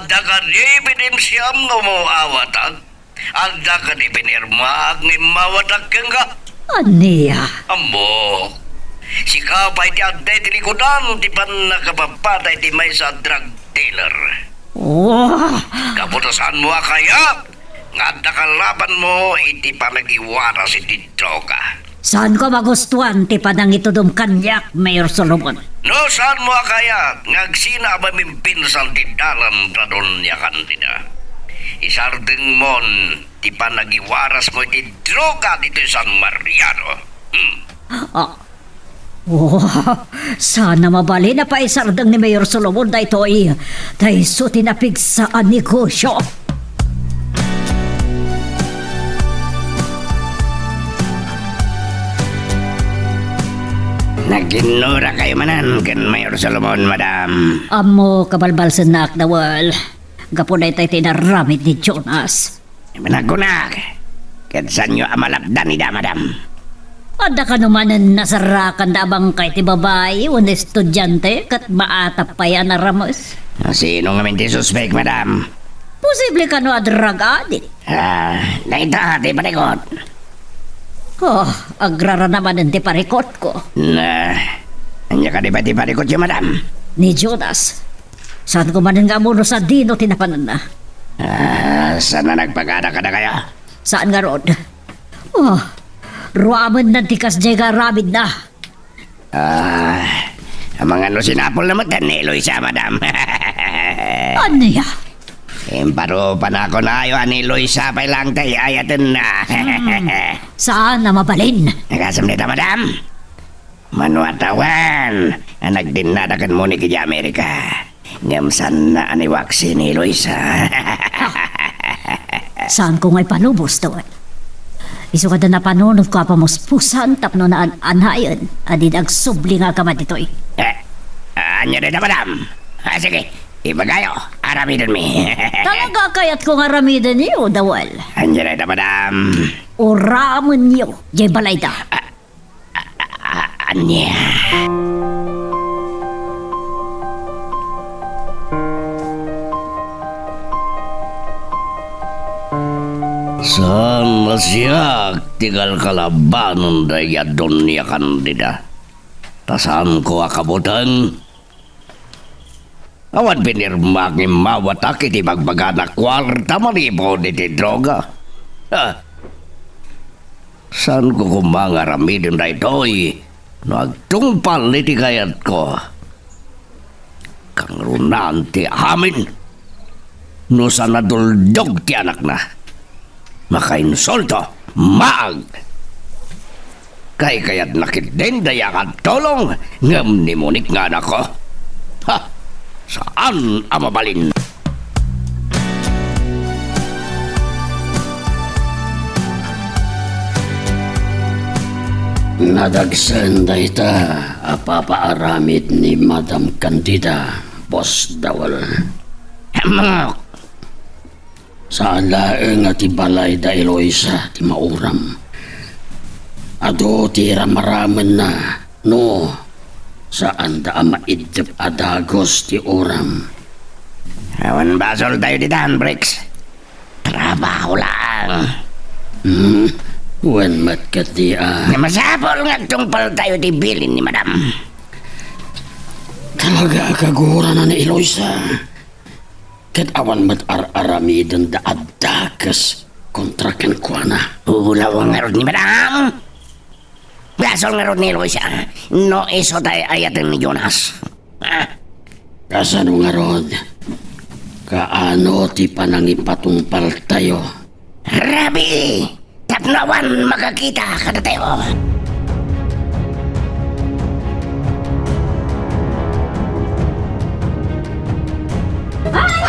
adda kadi ebidensiam nga umaawatak? Adda kadi pinirmaak nga immawatak kenka? Ania? Ammok. Sika pay ti adda iti likudan ti pannakapapatay ti maysa a drug dealer. Oh! Gapu ta saanmo a kayat nga adda kalabanmo iti panagiwaras iti droga. Saanko a magustuan ti panangitudom kaniak, Mayor Solomon. No saanmo a kayat nga agsina a mamimpinsan ti dalan ta Doña Candida, isardengmon ti panagiwarasmo iti droga ditoy San Mariano. Hmm. Ah, Oh, sana mabalin a paisardeng ni Mayor Solomon daytoy. Ta isu ti napigsa a negosio. Naginnurakayo manen ken Mayor Solomon, madam. Ammok a balbalsennak, Dawel. Gapu daytoy ti inaramid ni Jonas. Managunak. Ket saanyo a malapdan ida, madam? Adda kano manen nasarakanda a bangkay ti babai wenno estudiante ket maatap pay a narames? Sino ngamin ti suspek, madam? Posible kano a drug addict. Ah, dayta ti parikut. Oh, agrara na manen ti parikutko. Na, ania kadi pay ti parikutyo, madam? Ni Jonas. Saanko manen nga ammo no sadino ti napananna. Ah, saan a nagpagada kadakayo? Saan ngarud? Oh, ruamen nan ti kasdiay nga aramidna. Ah, amangan no sinapulna met ni Eloisa, madam. Ania? Imparupanak kunayo a ni Eloisa pay laeng ti ay-ayatenna. Hmm, saan a mabalin? Kasano dayta, madam? Mano a tawen a nagdinnada ken Monique idiay Amerika. Ngem saanna a niwaksi ni Eloisa. Saanko nga ipalubos, Dawel. Isu kadi napanunotko a pamuspusan tapno naan-anayen a dida agsubli nga agkamma ditoy. Eh, ania dayta, madam? Ah, sige, ibagayo, aramidenmi. Talaga a kayatko nga aramidenyo, Dawel. Ania dayta, madam? Uramenyo, diay balayda. Ah, A-, a-, ania? Saan a siak ti kalkalabanen dayta Doña Candida. Ta saanko a kabuteng. Awan pinirmak nga immawatak iti bagbagana a kuarta manipud iti droga. Ha! Saanko koma nga aramiden daytoy no agtungpal iti kayatko. Kangrunaan ti amin no saan a duldog ti anakna. Makainsulto, maag. Kaykayatna ketdin dayta nga agtulong, ngem ni Monique nga anakko, ha, saan a mabalin. Nadagsen dayta a papaaramid ni Madam Candida, Boss Dawel. Ammok! Saan laeng a ti balay da Eloisa ti mauram. Adu ti ramaramenna no saanda a maiddep a dagus ti uram. Awan basoltayo ditan, Bricks. Trabaho laeng. Hmm? Wen met ketdi a. Masapul nga agtungpaltayo ti bilin ni Madam. Talaga a kagurana ni Eloisa. Ket awan met ar-aramidenda a dakes kontra kenkuana. Ulaw ngarud ni Madam. Basol ngarud ni Eloisa no isu ti ay-ayaten ni Jonas. Ah. Kasano ngarud? Kaano ti panangipatungpaltayo? Rabii! Tapno awan makakita kadatayo.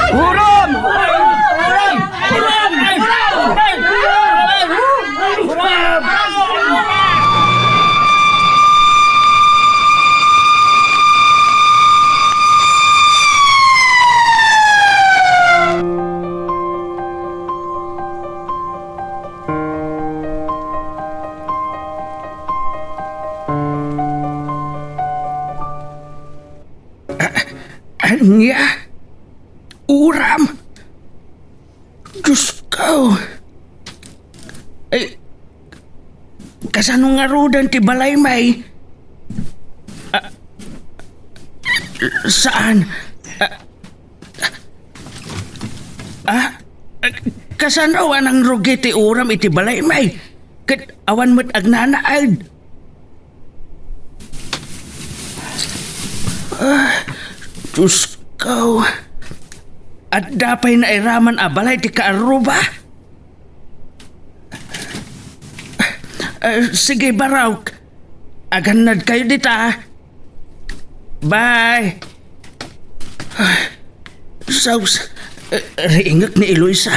Uram! Uram! A-, ania? Uram? Diosko! Ay, kasano ngaruden ti balaymi? Ah, saan? Ah, ah, kasano a nangrugi ti uram iti balaymi? Ket awan met agnanaed. Ah, Diosko. Adda pay nairaman a balay ti kaarruba? Ah, sige, Barok. Agannadkayo dita. Bye. Ah, sus, eh, riingek ni Eloisa.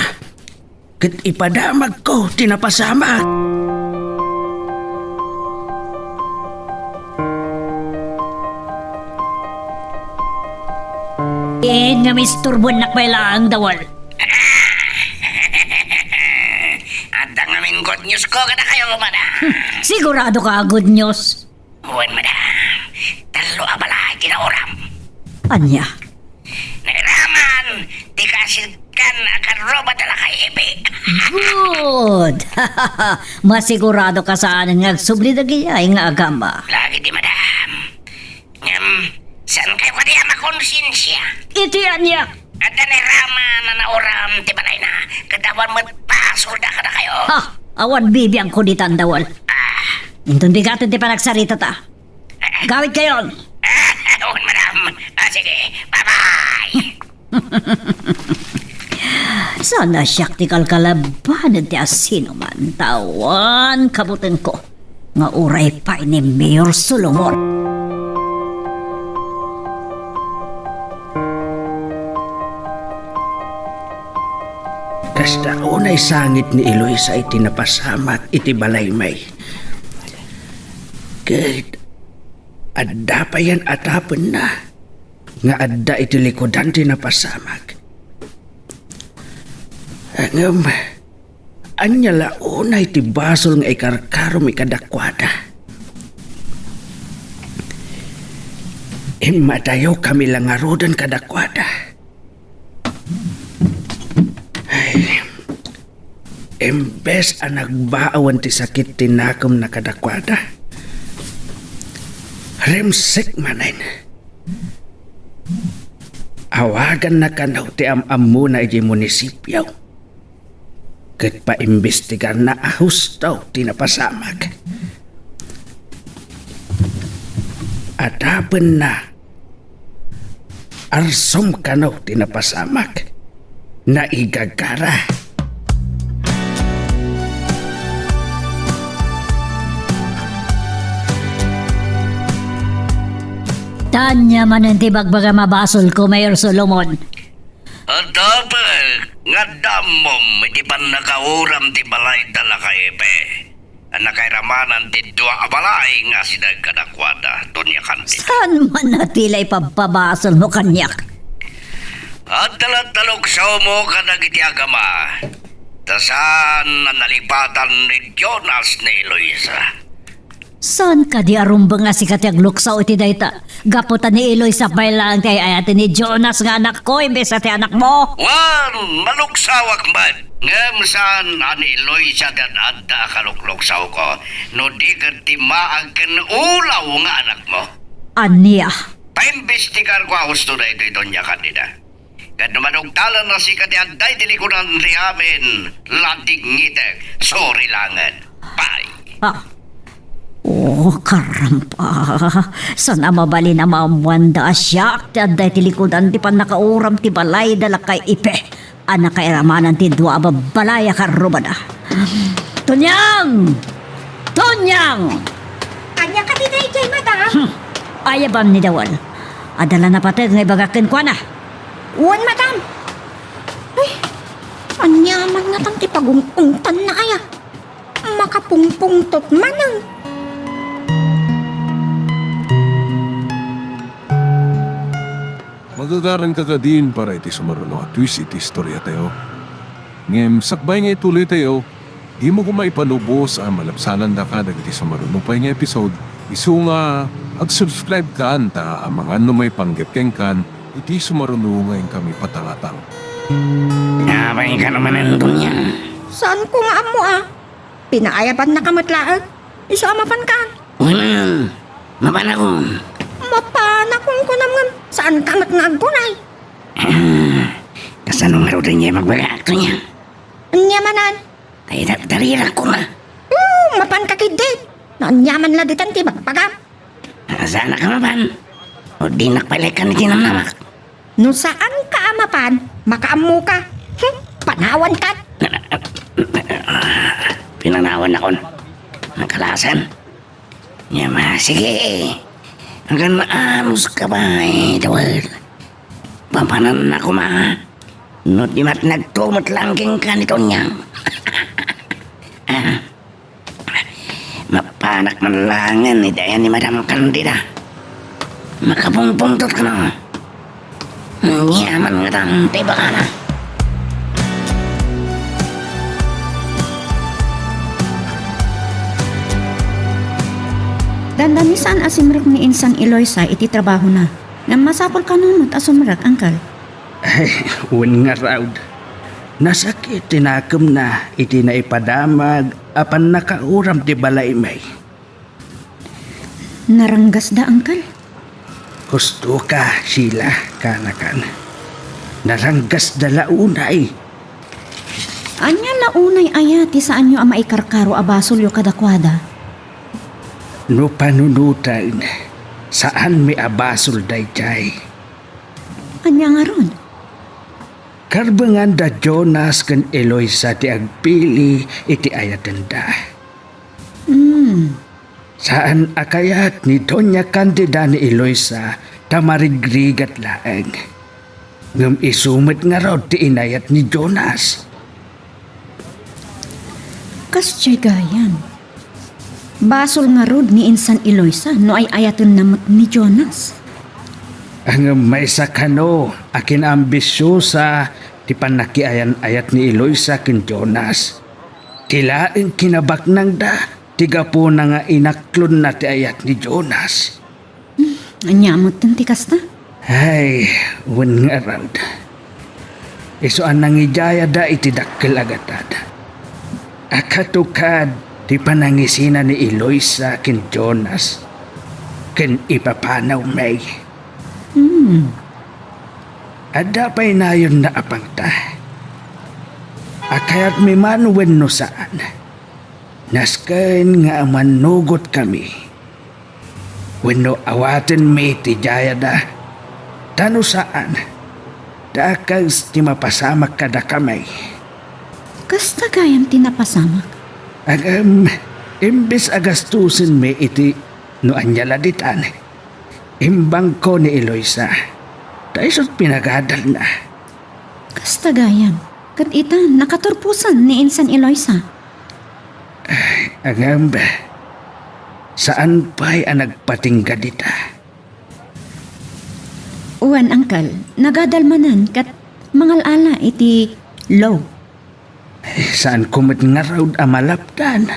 Ket ipadamagko ti napasamak. Diin nga maisturboennak pay laeng, Dawel. Adda ngamin ko ko kadakayo, madam. Sigurado ka a good news? Wen, madam. Tallo a balay ti nauram. Ania? Nairaman ti kaasirkan a karrubada lakay Ipe. Good! Masigurado ka saan nga agsubli dagidiay nga agama. Lagi di, madam. Ngem, saan kayo kadi a makonsensia? Iti ania? Adda nairaman a nauram ti balayna, ket awan met basolda kadakayo. Ha! Awan bibiangko ditan, Dawal. Ah. Inton bigaten ti panagsaritata. Gawidkayon! Wen, madam. Ah, sige. Bye-bye! Saan a siak ti kalkalabanen ti asinoman, ta awan kabutengko nga uray pay ni Mayor Solomon. Kasta unay sangit ni Eloisa iti napasamak iti balaymi. Ket adda payen a tapenna nga adda iti likudan ti napasamak. Ngem, ania la unay ti basol nga ikarkaromi kadakuada? Immadayawkami la ngaruden kadakuada. Ay, imbes a nagbaawen ti sakit ti nakemna kadakuada, rimsek manen. Awaganna kano ti am-ammona idiay munisipio ket paimbestigarna a husto ti napasamak. Adapenna, arsom kano ti napasamak. Naigagara. Ania manen ti bagbagam a basolko, Mayor Solomon? Adda pay nga adda ammom iti pannakauram ti balayda lakay Ipe a nakairamanan ti dua a balay nga asideg kadakuada, Doña Candida. Saan man a ti la ipabpabasolmo kaniak? Adda latta luksawmo kadagiti agama, ta saan a nalipatan ni Jonas ni Eloisa. Saan kadi a rumbeng a sika ti agluksaw iti dayta? Gapu ta ni Eloisa pay laeng ti ay-ayaten ni Jonas nga anakko imbes a ti anakmo. Wen, maluksawak met. Ngem saan a ni Eloisa ti ad-adda a kalukluksawko, no di ket ti maag ken ulaw nga anakmo. Ania? Paimbestigarko a husto daytoy, Doña Candida. Ket no madungtalan a sika ti adda iti likudan ti amin, ladingitek, suri laengen. Bye. Ah. Oh, karampa. Saan a mabalin a maammoanda a siak ti adda iti likudan ti pannakauram ti balayda lakay Ipe a nakairamanan ti dua a babbalay a karrubada. Tonyang! Tonyang! Ania kadi daydiay, madam? Hmm. Ayabam ni Dawal. Adda la napateg nga ibagak kenkuana. Wen, madam. Ay, ania man ngatan ti pagungungtanna aya? Makapungpungtot manen. Magagaranka kadin para iti sumaruno a twist iti istoriatayo. Ngem sakbay nga ituloytayo, dimo koma ipalubos a malabsanandaka dagiti sumaruno pay nga episode, isu nga ag-subscribe kan ta amangan no maipanggep kenkan iti sumaruno nga inkami patangatang. Apay kano manen, Doña? Saanko nga ammo a. Pinaayabannaka met laeng. Isu a mapankan. Wen, mapanakon. Mapanakon kunam ngem saanka met nga agkunay. Ah, kasano ngaruden nga ibagbagaak, Doña? Ania manen? Ay, da-, darirak koma. Oo, mapanka ketdi. No ania man la ditan ti ibagbagam. Ah, saannak a mapan? O dinak pay la ikkan iti namnamak? No saanka a mapan, makaammoka. Hmm, panawankan. Pinanawannakon. Nakalasan. Ngem, ah, sige. Agan maanuska pay, Dawal. Papananna koma. No di met nagtumet laeng kenka ni Tonyang. Ah. Mapanak man laengen iti ayan ni Madam Candida. Makapungpungtot kano. Ania man ngatan ti ibagana. Dandani saan a simrek ni insan Eloisa iti trabahona. Ngem masapul kano met a sumrek, Uncle. Ay, wen ngarud. Nasakit ti nakemna iti naipadamag a pannakauram ti balaymi. Naranggasda, Uncle? Husto ka, Sheila, kanakan. Naranggasda la unay. Ania la unay aya ti saanyo a maikarkaro a basolyo kadakuada? No panunoten, saanmi a basol daydiay. Ania ngarud? Karbengan da Jonas ken Eloisa ti agpili iti ayatenda. Hmm. Saan a kayat ni Doña Candida ni Eloisa ta marigrigat laeng. Ngem isu met ngarud ti inayat ni Jonas. Kasdiay gayam. Basol ngarud ni insan Eloisa no ay-ayatenna met ni Jonas. Ngem maysa kano a kinaambisiosa ti pannakiayan-ayat ni Eloisa ken Jonas. Ti laeng kinabaknangda ti gapuna nga inaklonna ti ayat ni Jonas. Ania metten ti kasta? Ay, wen ngarud. Isu a nangidiayada iti dakkel a gatad. A katukad ti panangisina ni Eloisa ken Jonas ken ipapanawmi. Hmm. Adda pay nayonna a pangta. A kayatmi man wenno saan. Nasken nga mannugotkami. Wenno awatenmi ti diayada. Ta no saan, dakes ti mapasamak kadakami. Kasta gayam ti napasamak? Ngem, imbes a gastusenmi iti no ania la ditan, imbangko ni Eloisa. Ta isu ti pinagadalna. Kasta gayam. Ket ita, nakaturposen ni insan Eloisa. Ngem, saan pay a nagpatingga dita? Wen, Uncle, nagadal manen ket mangal-ala iti law. Saanko met ngarud a malapdan.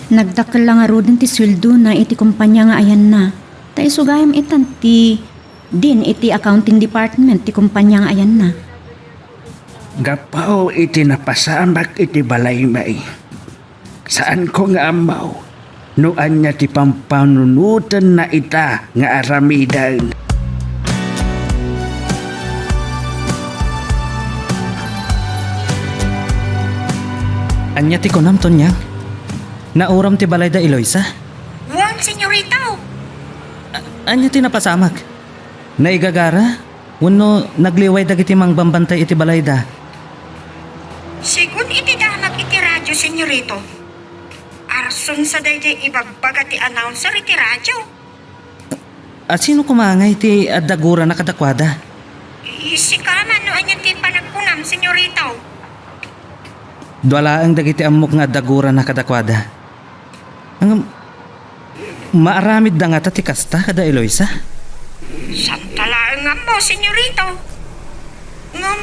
Nagdakkel la ngaruden ti sueldona iti kompania nga ayanna. Ta isu gayam itan ti dean iti accounting department ti kompania nga ayanna. Gapu iti napasamak iti balaymi, saanko nga ammo no ania ti pampanunotenna ita nga aramiden. Ania ti kunam, Tonyang? Nauram ti balay da Eloisa? Wen, senyorito. A-, ania ti napasamak? Naigagara? Wenno nagliway dagiti mangbambantay iti balayda? Segun iti damag iti radio, senyorito, Arson sa daydiay ibagbaga ti announcer iti radio. A sino koma ngay ti adda gurana kadakuada? Sika man no ania ti panagkunam, senyorito. Dua laeng dagiti ammok nga adda gurana kadakuada. Ngem, maaramidda ngata ti kasta kada Eloisa? Santa laeng nga ammo, senyorito. Ngem,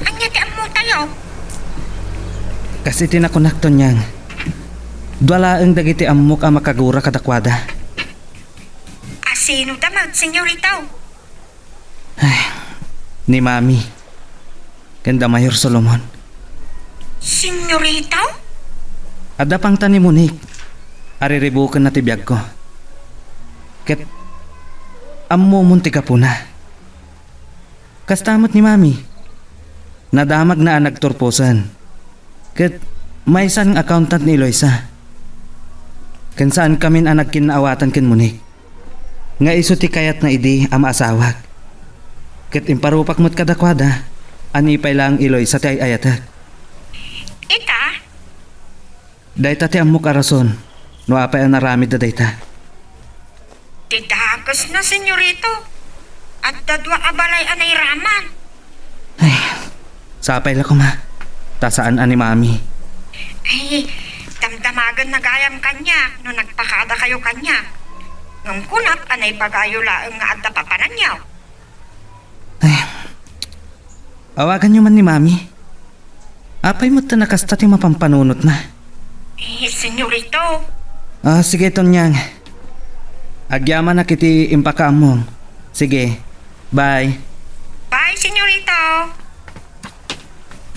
ania ti ammotayo? Kas iti nakunak, Tonyang, dua laeng dagiti ammok a makagura kadakuada. A sino da met, senyorito? Ay, ni Mami ken da Mayor Solomon. Senyorito? Adda pangta ni Monique. Ariribukenna ti biagko. Ket ammomon ti gapuna. Kasta met ni Mami. Nadamagna a nagturposen. Ket maysa nga accountant ni Eloisa. Ken saankamin a nagkinnaawatan ken Monique. Nga isu ti kayatna idi a maasawak. Ket imparupak met kadakuada a ni pay laeng Eloisa ti ay-ayatek. Ita? Dayta ti ammok a rason no apay a naramidda dayta. Ti dakesna, senyorito. Adda dua a balay a nairaman. Ay, sapay la koma. Ta saan a ni Mami. Ay, damdamagenna gayam kaniak no nagpakadakayo kaniak. Ngem kunak a naibagayo laeng nga adda papananyo. Ay, awaganyo man ni Mami. Apay met ta nakasta ti mapampanunotna? Eh, senyorito, Ah, sige, Tonyang. Agyamanak iti impakaammom. Sige. Bye. Bye, senyorito.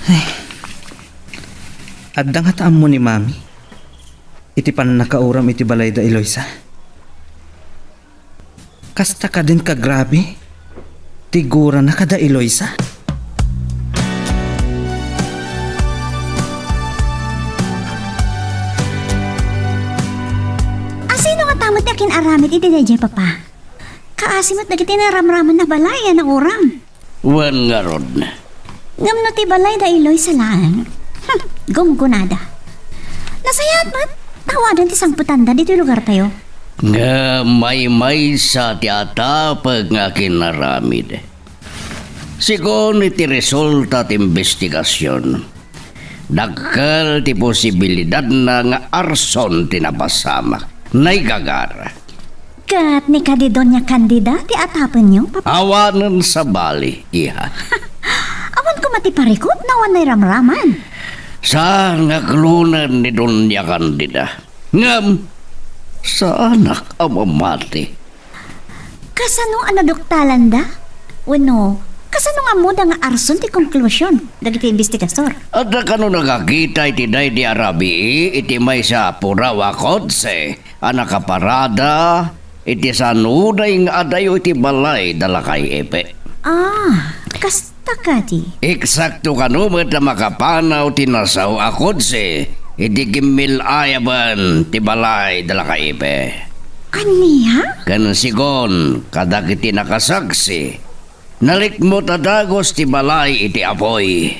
Ay. Adda ngata ammo ni Mami iti pannakauram iti balayda Eloisa? Kasta kadin kagrabe ti gurana kada Eloisa? Asino ngata met ti akin-aramid iti daydiay, Papa? Kaasi met dagiti naramraman a balay a nauram. Wen ngarud. Ngem no ti balayda Eloisa laeng, hmm, gunggonada. Nasayaat met, ta awanen ti sangpetanda ditoy lugartayo. Ngem maymaysa ti atapek nga akin-aramid. Segun iti resulta ti imbestigasion, dakkel ti posibilidatna nga arson ti napasamak. Naigagara. Ket ni kadi Doña Candida ti atapenyo, Papa? Awanen sabali, iha. Awan koma ti parikut no awan nairamraman. Saan nga aklonen ni Doña Candida. Ngem, saanak a mamati. Kasano a naduktalanda? Wenno, kasano nga ammoda nga arson ti konklusion dagiti imbestigador? Adda kano nakakita iti daydi a rabii iti maysa a puraw a kotse a nakaparada iti saan unay nga adayo iti balay da Lakay Epe? Ah, kasta kadi. Eksakto kano met a makapanaw ti nasao a kotse iti gimmil-ayaben ti balay da Lakay Epe. Ania? Ken segun kadagiti nakasaksi, nalikmut a dagus ti balay iti apuy.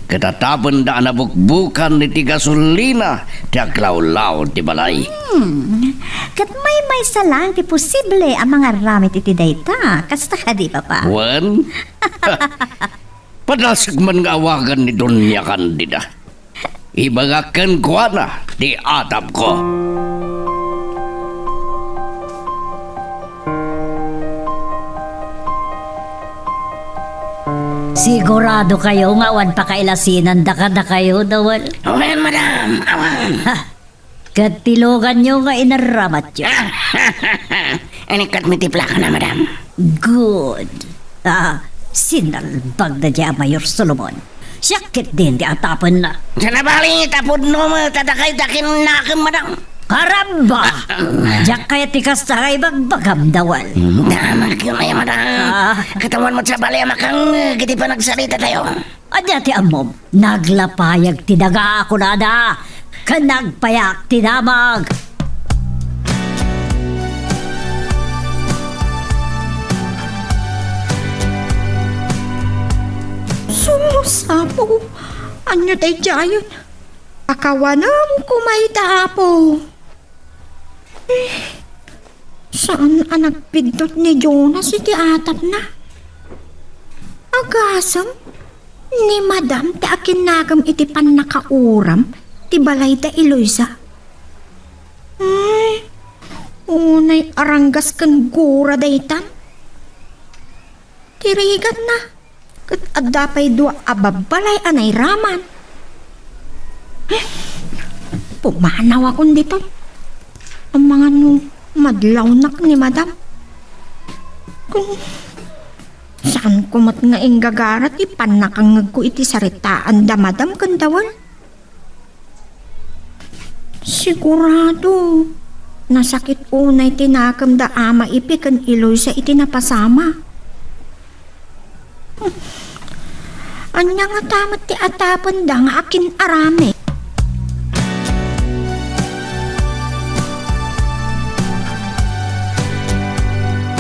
Ket atapenda a nabukbukan iti gasolina ti aglawlaw ti balay. Hmm. Ket maymaysa laeng ti posible a mangaramid iti dayta. Kasta kadi, Papa? Wen? Padasig man nga awagan ni Doña Candida. Ibagak kenkuana ti atapko. Sigurado kayo nga awan pakailasinanda kadakayo, Dawal? Awan, madam, awan. Ha? Ket ti luganyo nga inaramatyo. Inikkat mi ti plakana, madam. Good. Ah, sinalbag na dia, Mayor Solomon. Siak ketdin ti atapenna. Sa nabali, tapudno met, ta dakay dakin nakem, madam. Karamba! Diak kayat ti kasta nga ibagbagam, Dawal. Damag yun ay, madam. Ah. Katawan mo sa bali, makangeg iti panagsalita tayo. Ania ti ammom? Naglapayag ti daga, kunada, ken nagpayak ti damag. Sumasapo, ania daydiayen? Pakawanem koma ita, Apo. Eh, saan a nagpiddut ni Jonas iti atapna? Agasem, ni Madam ti akinnakem iti pannakauram ti balay da Eloisa. Ay, unay aranggas ken gura daytan. Ti rigatna, ket adda pay dua a babbalay a nairaman. Eh, pumanawakon ditoy. Amangan no madlawnak ni Madam. Kun saanko met nga inggagara ti pannakangngegko iti saritaan da Madam ken Dawal. Sigurado, nasakit unay ti nakem da Ama Ipi ken Eloisa iti napasamak. Ania ngata met ti atapenda nga akin-aramid?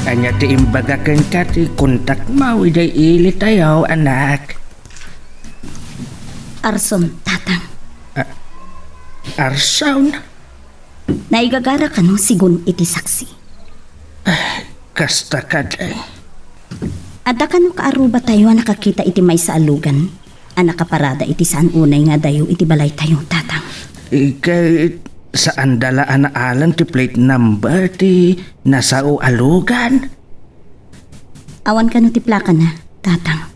Ania ti imbaga kenka ti kontakmo idiay ilitayo, anak? Arson, Tatang. A-, arson? Naigagara kano segun iti saksi. Kasta kadi. Adda kano kaarrubatayo a nakakita iti maysa a lugan a nakaparada iti saan unay nga adayo iti balaytayo, Tatang? Ket saanda la a naalen ti plate number ti nasao a lugan? Awan kano ti plakana, Tatang?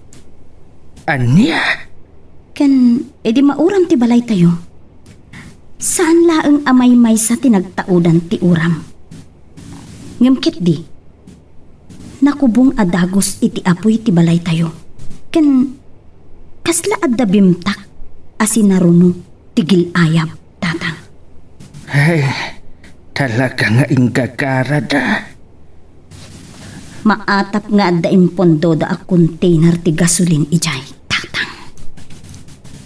Ania? Ken idi mauram ti balaytayo, Saan laeng a maymaysa ti nagtaudan ti uram. Ngem ketdi, nakubong a dagus iti apuy ti balaytayo. Ken kasla adda bimtak a sinaruno ti gil-ayab, Tatang. Ay, talaga nga inggagarada. Maatap nga adda impondoda a container ti gasolin idiay, Tatang.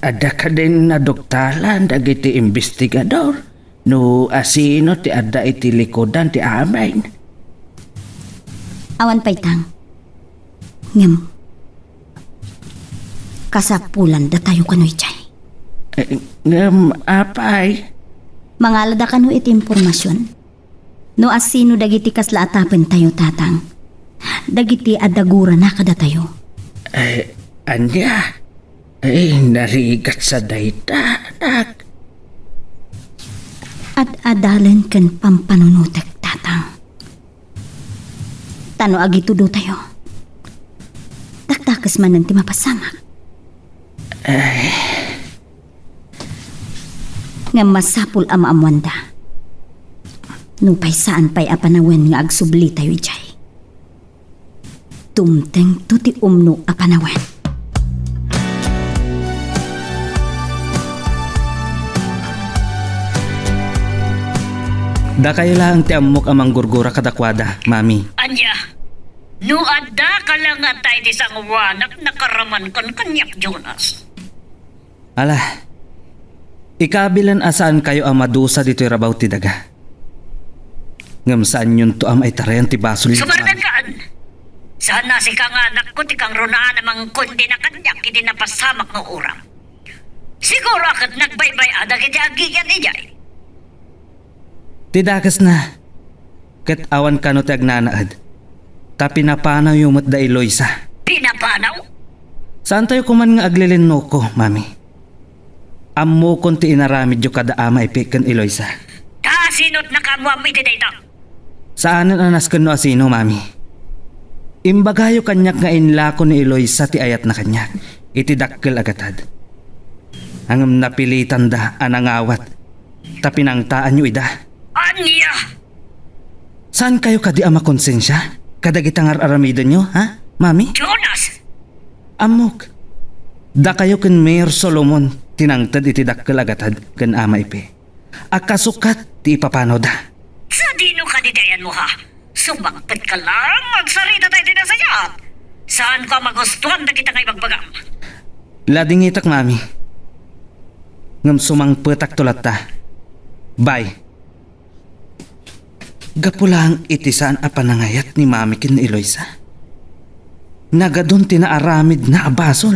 Adda kadin naduktalan dagiti imbestigador no asino ti adda iti likudan ti amin? Awan pay, Tang. Ngem, kasapulanda tayo kano idiay. Eh, ngem, apay? Mangalada kano iti impormasion? No asino dagiti kasla a tapentayo, Tatang? Dagiti adda gurana kadatayo. Eh, ania? Eh, narigat sa dayta, anak. Ad-adalen ken pampanunotek, Tatang. Ta no agitudotayo, dakdakes manen ti mapasamak. Ay. Ngem masapul a maammoanda. Nupay saan pay a panawen nga agsublitayo idiay, dumtengto ti umno a panawen. Dakayo laeng ti ammok a manggurgura kadakuada, Mami. Ania? No adda ka la ngata iti sangoanak, nakaramankon kaniak, Jonas. Ala, ikabilen a saankayo a madusa ditoy rabaw ti daga. Ngem saanyonto a maitarayan ti basol. Sumardan kaan! Saan a sika nga anakko ti kangrunaan a mangkondena kaniak iti napasamak nga uram. Siguro a ket nagbaybay-a dagiti agigan idiay. Ti dakesna, ket awan kano ti agnanaed, ta pinapanawyo met da Eloisa. Pinapanaw? Saantayo koman nga aglilinnoko, Mami. Ammokon ti inaramidyo kada Ama Ipe ken Eloisa. Ta sino't nakaammoam iti dayta? Saanen a nasken no asino, Mami. Imbagayo kaniak nga inlako ni Eloisa ti ayatna kaniak iti dakkel a gatad. Ngem napilitanda a nangawat ta pinangtaanyo ida. Ania? Saankayo kadi a makonsensia kadagiti ngar-aramidenyo, ha, Mami? Jonas! Ammok, dakayo ken Mayor Solomon ti nangted iti dakkel a gatad ken Ama Ipe a kasukat ti ipapanawda. Sadino kadi ti ayanmo, ha? Sumangpetka laeng, agsarita tayo ti nasayaat. Saanko a magustuan dagita nga ibagbagam. Ladingitak, Mami. Ngem sumangpetakto latta. Bye. Gapu laeng iti saan a panangayat ni Mami ken ni Eloisa, nagadun ti naaramidna a basol.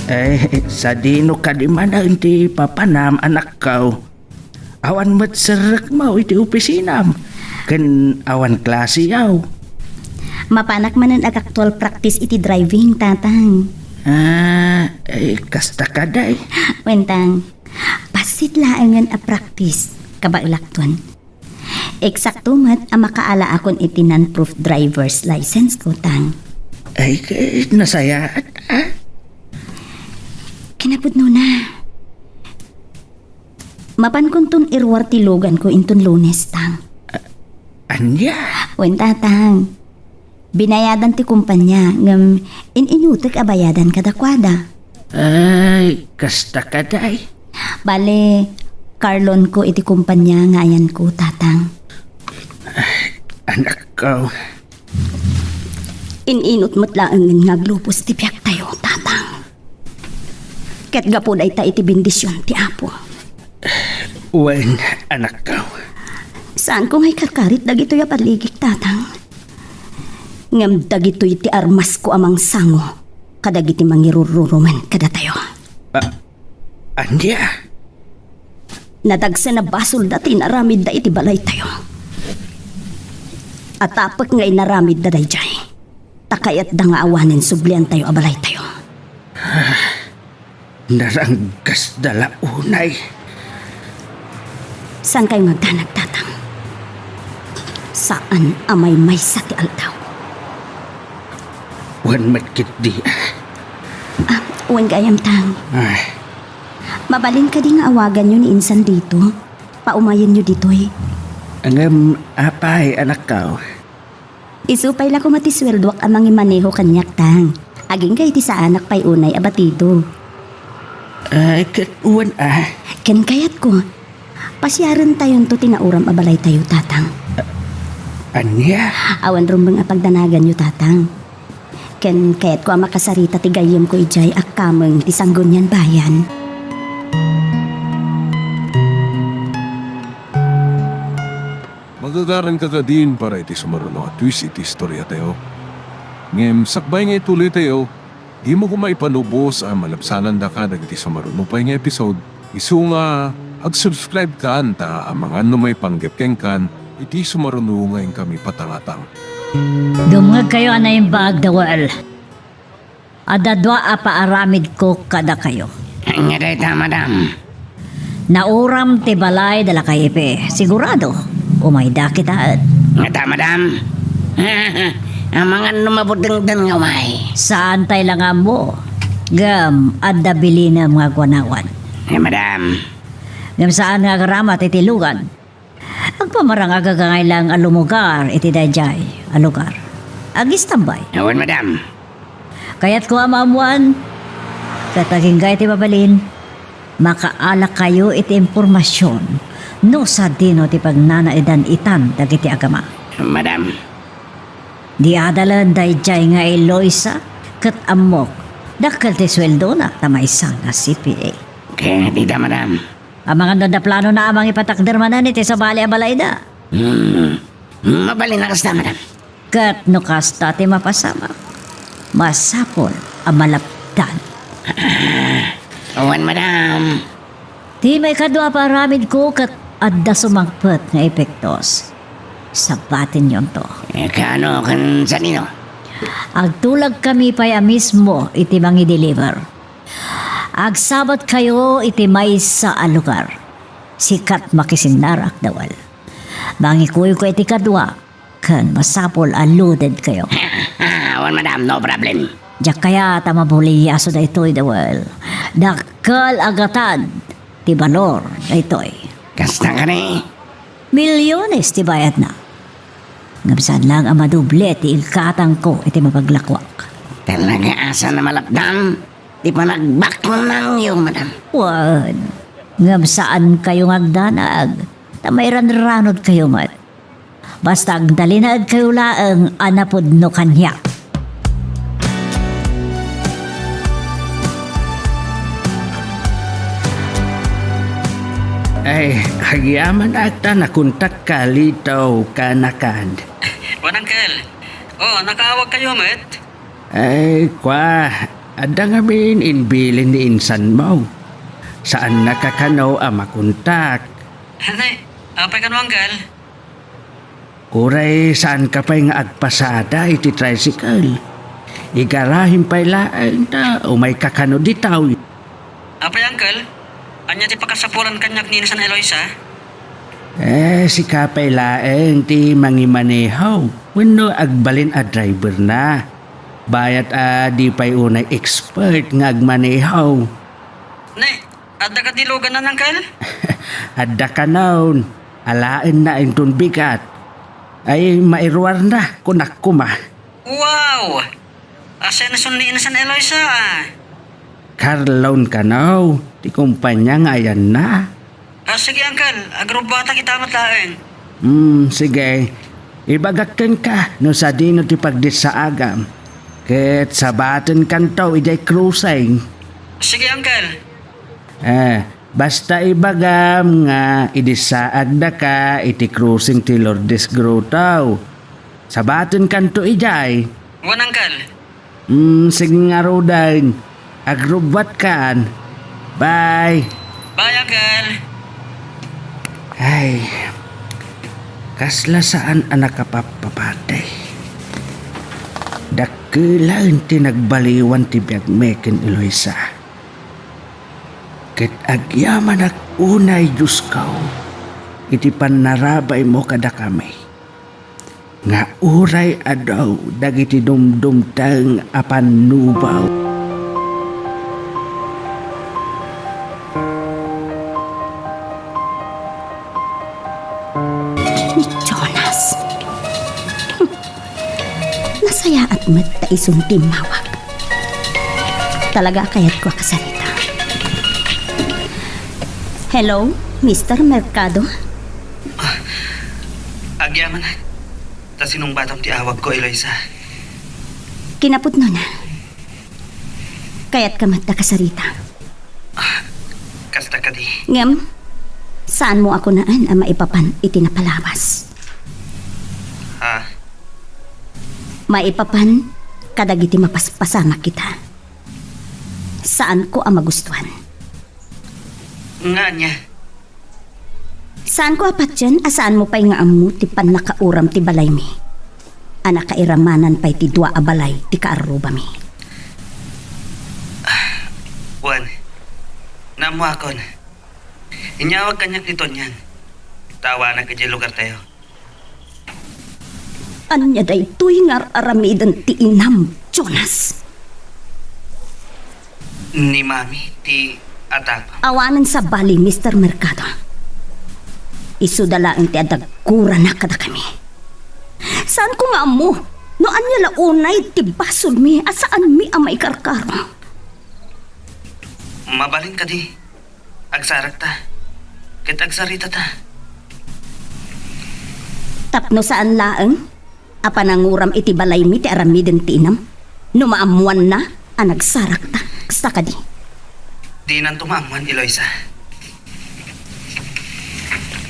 Eh, sadino kadi manen ti papanam, anakko? Awan met serrekmo iti opisinam, ken awan klasiyo. Mapanak manen agaktual practice iti driving, Tatang. Ah, eh, kasta kadi. Wen, Tang. Bassit laengen a practice, kabaelakton. Eksakto met a makaalaakon iti non-proof driver's license ko, Tang. Ay, eh, nasayaat, ah? Kinapudnona, mapankonton iruar ti luganko inton Lunes, Tang. Ania? Wen, Tatang. Binayadan ti kumpanya, ngem in-inutek a bayadan kadakuada. Ay, kasta kadi. Bale, karlonko iti kumpanya nga ayanko, Tatang. Anakko. In-inut met laengen nga aglupos ti biagtayo, Tatang. Ket gapu dayta iti bendision ti Apo. Wen, anakko. Saanko nga ikarkarit dagitoy a balligik, Tatang. Ngem dagitoy ti armasko a mangsango kadagiti mangirururumen kadatayo. Ah, ania? Nadagsen a basolda ti inaramidda iti balaytayo. Atapek nga inaramidda daydiay, ta kayatda nga awanen subliantayo a balaytayo. Naranggasda la unay. Saankayo nga agdanag, Tatang? Saan a maymaysa ti aldaw. Wen met ketdi. Ah, wen gayam, Tang. Ay. Mabalin kadi nga awaganyo ni insan dito? Paumayenyo ditoy. Ngem, apay, anakko? Isu pay la koma ti sueldoak a mangimaneho kaniak, Tang. Agingga iti saanak pay unay a batido. Ay, ket wen a. Ken kayatko, pasiarentayonto ti nauram a balaytayo, Tatang. Ania? Awan rumbeng a pagdanaganyo, Tatang. Ken kayatko a makasarita ti gayyemko idiay a kameng ti Sangguniang Bayan. Magagaranka kadin para iti sumaruno a twist iti istoriatayo. Ngem sakbay nga ituloytayo, dimo koma ipanubos a malabsanandaka dagiti sumaruno pay nga episode. Isu nga, ag-subscribe kan ta amangan no maipanggep kenkan iti sumaruno nga inkami patangatang. Dumngegkayo a naimbag, Dawel. Adda dua a paaramidko kadakayo. Ania dayta, madam? Nauram ti balay da Lakay Ipe. Sigurado, umayda kitaen. Ngata, madam? Amangan no mabutengdan nga umay. Saantay la nga ammo. Ngem, adda bilinem nga agwanawan. Ay, madam. Ngem saan nga agaramat iti lugad. Agpamarang a gagangay lang a lumugar iti daydiay a lugar. Agistambay. Awan, madam. Kayatko a maammoan, ket agingga iti mabalin, makaalakayo iti impormasion no sadino ti pagnanaedan itan dagiti agama. Madam. Di adalen daydiay nga Eloisa, ket ammok, dakkel ti sueldona ta maysa nga C P A. Ket ita, madam. Amangan no adda planona a mangipatakder manen iti sabali a balayda. Hmm. Mabalin a kasta, madam. Ket no kasta ti mapasamak, masapul a malapdan. Awan, madam. Ti maikadua a paaramidko ket adda sumangpet nga epektos. Sabatenyonto. Eh, kaano ken sadino? Agtulagkami pay a mismo iti mangideliver. Agsabatkayo iti maysa a lugar. Sikat makisinnarak, Dawel. Mangikuyko iti kadua, ken masapul a loadedkayo. Awan, madam, no problem. Diak kayat a mabuliaso daytoy, Dawel. Dakkel a gatad ti balor daytoy. Kasta kani? Milyones ti bayadna. Ngem saan lang a madoble ti igkatangko iti mapaglakuak. Talaga a saan a malapdan ti panagbaknangyo, madam? Wen, ngem saankayo nga agdanag, ta mairanranodkayo met. Basta agtalinaedkayo laeng a napudno kaniak. Ay, agyamanak ta nakontakka ditoy kanakan. Wen, Uncle. Oh, nakaawagkayo met? Ay, kua, adda ngamin imbilin ni insanmo. Saannaka kano a makontak. Anay, apay kano, Uncle? Uray saanka pay nga agpasada iti tricycle. Igarahem pay laeng ta umayka kano ditoy. Apay, Uncle? Ania ti pakasapulan kaniak ni insan Eloisa? Eh, sika pay laeng ti mangimaneho wenno agbalin a driverna. Bayat a di pay unay expert nga agmaneho. Ne, adda kadi luganna, Uncle? Adda kanon. Alaenna inton bigat. Ay, mairuarna, kunak koma. Wow! Ascension ni insan Eloisa, ah. Carlone kano, ti kumpanya nga ayanna. Ah, sige, Uncle. Agrubbatak ita met laeng. Hmm, sige. Ibagak kenka no sadino ti pagdissaagam. Ket sabatenkanto idiay crossing. Sige, Uncle. Eh, basta ibagam nga idissaagdaka iti crossing ti Lourdes Grotto. Sabatenkanto idiay. Wen, Uncle. Hmm, sige ngaruden. Agrubbuatkan. Bye. Bye, Uncle. Ay, kasla saan a nakapappapatay. Dakkelen ti nagbaliwan ti biagmi ken Eloisa. Ket agyamanak unay, Diosko, iti pannarabaymo kadakami. nga uray adu dagiti dumdumteng a pannubaw. Ni Jonas. Nasayaat met ta isun ti immawag. Talaga a kayatko a kasarita. Hello, Mister Mercado? Ah, agyamanak. Ta sinungbatam ti awagko, Eloisa. Kinapudnona. Kayatka met a kasarita. Ah, kasta kadi. Ngem, saanmo a kunaen a maipapan iti napalabas. Ha? Maipapan kadagiti mapaspasamak kita. Saanko a magustuan. Nga ania? Saanko a patien a saanmo pay nga ammo ti pannakauram ti balaymi a nakairamanan pay ti dua a balay ti kaarrubami. Wen, naammoakon. Inyawag kaniak ni Tonyang. Ta awanak idiay lugartayo. Ania daytoy nga ar-aramiden ti inam, Jonas? Ni Mami ti atapang. Awanen sabali, Mister Mercado. Isuda laeng ti adda gurana kadakami. Saanko nga ammo no ania la unay ti basolmi a saanmi a maikarkaro. Mabalin kadi. Agsarakta. Ket agsaritata. Tapno saan laeng a pananguram iti balaymi ti aramiden ti inam, no maammoanna a nagsarakta, kasta kadi? Dinanto maammoan, Eloisa.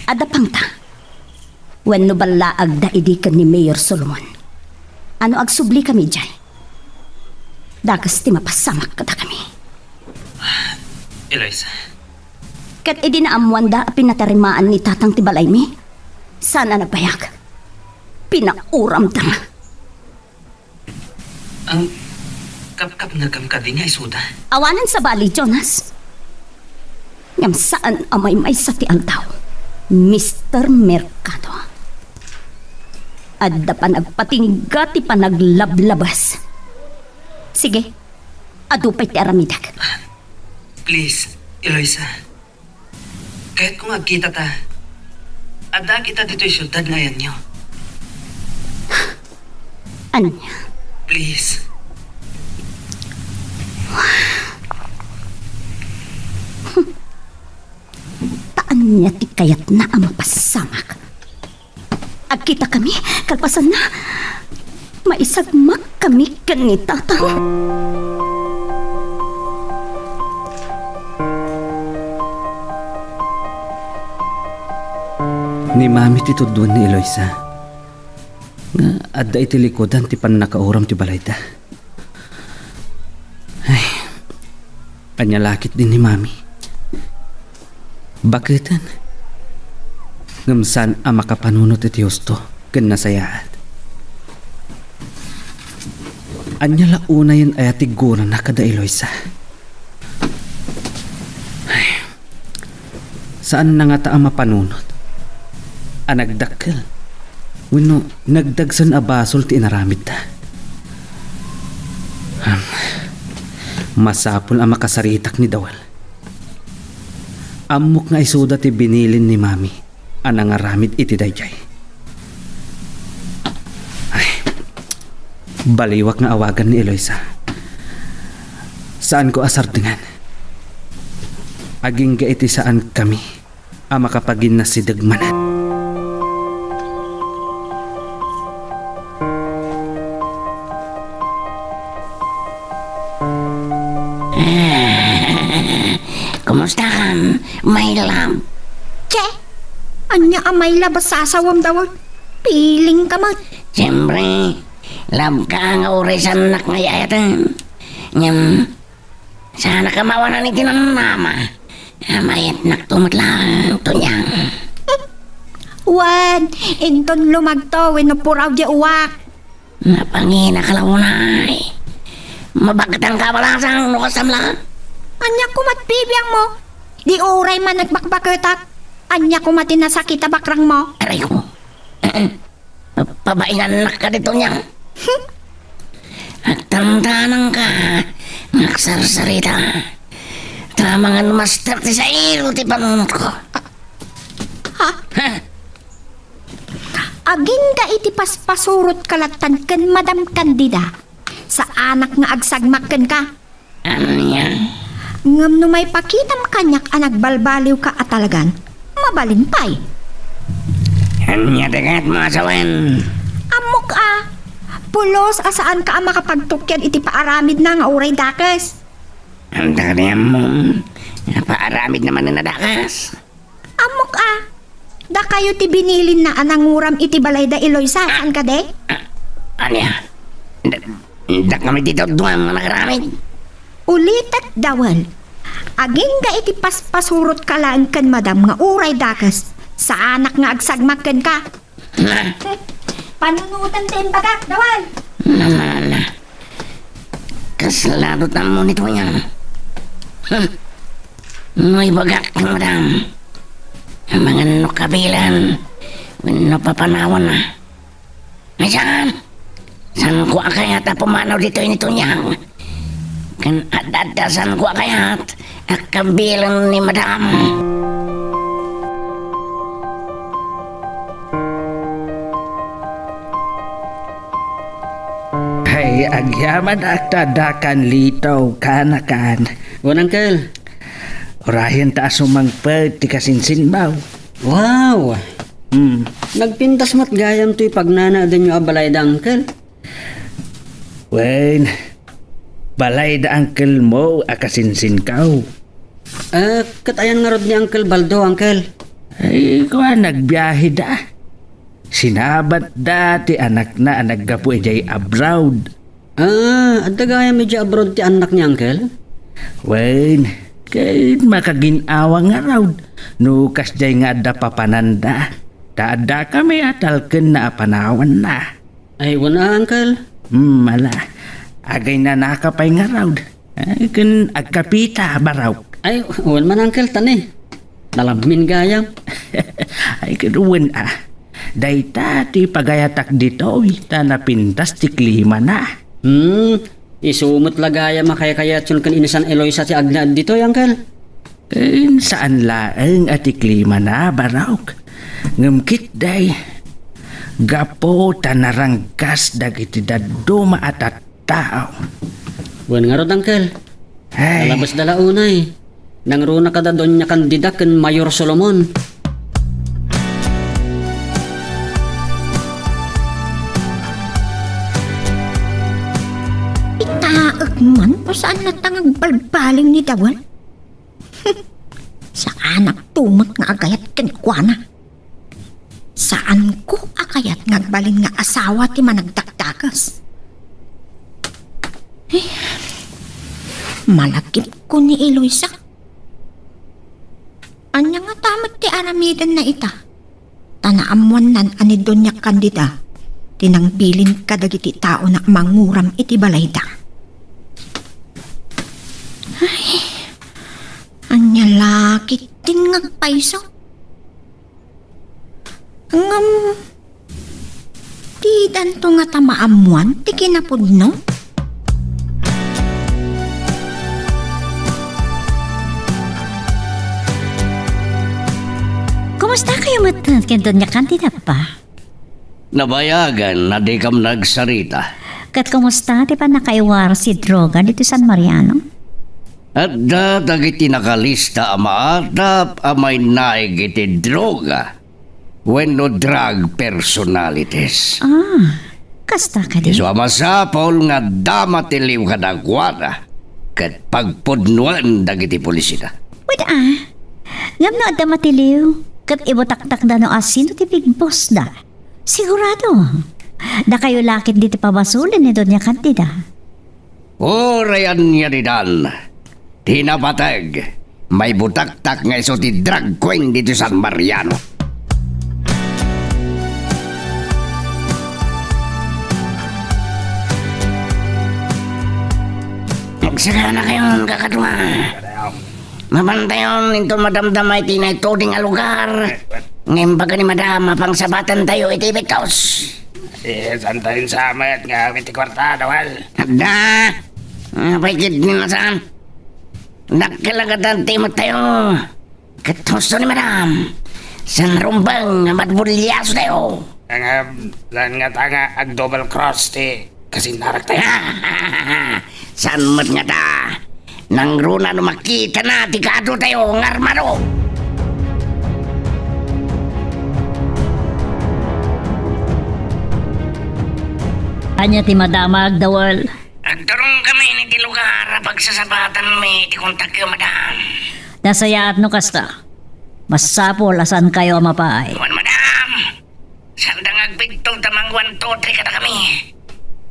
Adda pangta. Wenno ballaagda idi ken ni Mayor Solomon. Ano agsublikami idiay? Dakes ti mapasamak kadakami. Eloisa. Ket idi naammoanda a pinatarimaan ni Tatang ti balaymi, saan a nagbayag. Pinauramda. Ang kapkapnekam kadi nga isuda? Awanen sabali, Jonas. Ngem saan a maymaysa ti aldaw, Mister Mercado. Adda panagpatingga ti panaglablabas. Sige, adu pay ti aramidek. Please, Eloisa. Kayatko nga agkita ta. Addaak ita ditoy siudad nga ayanyo. Ania? Please. Ta ania ti kayatna a mapasamak? Agkitakami, kalpasanna, maisagmakkami ken ni Tatang. Ni Mami ti tuduen ni Eloisa nga adda iti likudan ti pannakauram ti balayda. Ay, ania la ketdi ni Mami? Baketen. Ngem saan a makapanunot iti husto ken nasayaat. Ania la unayen aya ti gurana kada Eloisa? Ay. Saanna ngata a mapanunot a nagdakkel wenno nagdagsen a basol ti inaramidda. Am, masapul a makasaritak ni Dawel. Ammok nga isuda ti binilin ni Mami a nangaramid iti daydiay. Ay, baliwak nga awagan ni Eloisa. Saanko a sardengan. Agingga iti saankami a makapaginnasideg manen. Kumustakam, my love? Che, ania a my love a sasawam, Dawel? Feeling ka met. Siyempre, love ka nga uray saannak nga ay-ayaten. Ngem, saanak a mawanan iti namnama. Amayatnakto met laeng, Tonyang. Wen, inton lumagto wenno puraw diay uwak. Napanginak la unay. Mabagtangka a balasang no kasam la. Ania koma ti bibiangmo? Di uray man nagbakbaketak. Ania koma ti nasakit a bakrangmo? Aray ko. Pabainannak kadi, Tonyang. Agtantanangka nga agsarsarita. Ta amangan master ti sairo ti panunotko. Ha? Ha? Agingga iti paspasurotka lattan ken Madam Candida, saanak nga agsagmak kenka. Ania? Ngem no maipakitam kaniak a nagbalbaliwka a talagan, mabalin pay. Ania ti kayatmo a sawen? Ammok a, pulos a saanka a makapagtukian iti paaramidna nga uray dakes. Anta kadi ammom nga paaramidna manen a dakes? Ammok a, dakayo ti binilinna a nanguram iti balayda, Eloisa, saan kadi? Ah, ania? Da-, dakami ti dadduma nga nakaramid? Ulitek, Dawel. Agingga iti paspasurotka laeng ken Madam nga uray dakes, saanak nga agsagmak kenka. Na. Panunoten ti imbagak, Dawel. Na, na, na. Kasla ti ammo ni Tonyang. Hmm. No ibagak ken Madam, amangan no kabilen wenno papanawanna. Ay, saan? Saanko a kayat a pumanaw ditoy ni Tonyang? Ken adda, adda saanko a kayat a kabilen ni Madam. Ay, agyamanak ta addakan, Lito, kanakan. Wen, Uncle. Urayenta a sumangpet ti kasinsinmo. Wow! Hmm. Nagpintas met gayam toy pagnanaedenyo a balayda, Uncle. Wen, balayda, uncle mo a kasinsinko. Ah, ket ayan ngarud ni Uncle Baldo, Uncle? Ay, kuan, nagbiaheda. Sinabatda ti anakna a naggapu idiay abroad. Ah, adda gayam idiay abroad ti annak ni Uncle? Wen, ket makagin-awa ngarud no kasdiay nga adda papananda. Ta addakami a talkenna a panawanna. Ay, wen a, Uncle. Hmm, ala. Agaynanaka pay ngarud. Ay, ken agkapita, barok. Ay, wen man, Uncle, ta ni. Nalabmin gayam. Ay, ken wen a. Dayta ti pagayatak ditoy, ta napintas ti klimana. Hmm, isu met la gayam a kaykayatyon ken insan Eloisa ti agnaed ditoy, Uncle. Ken saan laeng a ti klimana, barok. Ngem ketdi, gapu ta naranggas dagiti dadduma a tattao. Wen ngarud, Uncle. Ay. Nalabesda la unay. Nangruna kada Doña Candida ken Mayor Solomon. Itaek man, no saan latta nga agbalbaliw ni Dawel? Saanak to met nga agayat kenkuana. Saanko a kayat nga agbalin nga asawa ti managdakdakes. Eh, malagipko ni Eloisa. Ania ngata met ti aramidenna ita? Ta naammoannan a ni Doña Candida ti nangbilin kadagiti taona a manguram iti balayda. Ay, ania la ketdin nga agpayso? Ngem, didanto ngata maammoan ti kinapudno? Kumustakayo met ken Doña Candida, Appa? Nabayagan a dikam nagsarita. Ket kumusta ti pannakaiwaras ti droga ditoy San Mariano? Adda dagiti nakalista a maatap a mainaig iti droga wenno drug personalities. Ah, kasta kadi? Isu a masapul nga adda matiliw kadakuada ket pagpudnoen dagiti pulisida. Wen a, ngem no adda matiliw, ket ibutaktakda no asino ti big boss da. Sigurado, dakayo la ketdi ti pabasolen ni Doña Candida. Uray ania didan, ti napateg, maibutaktak nga isu ti drag queen ditoy San Mariano. Agsaganakayon, kakadua. Mapantayon inton madamdama iti naytoy nga lugar nga imbaga ni Madam a pangsabatantayo iti bitos. Eh, saan tayo sa met nga awit ti kwarta, Dawal? Adda! Apay ket ni Masam? Dakkel a gadad ti met tayo. Ket husto ni Madam, saan rumbeng nga matbulyaso tayo. Ngem, saan ngata nga ag-double cross ti kasinnarak tayo? Saan met ngata? Nangruna no makitana ti kaadu tayo nga armado. Ania ti madamag, Dawal? Agturongkami iti lugar a pagsasabatanmi ti kontakyo, madam. Nasayaat no kasta. Masapul a saankayo a mapaay. Wen, madam. Saanda nga agpigtog ta mangwan tutoy kadakami.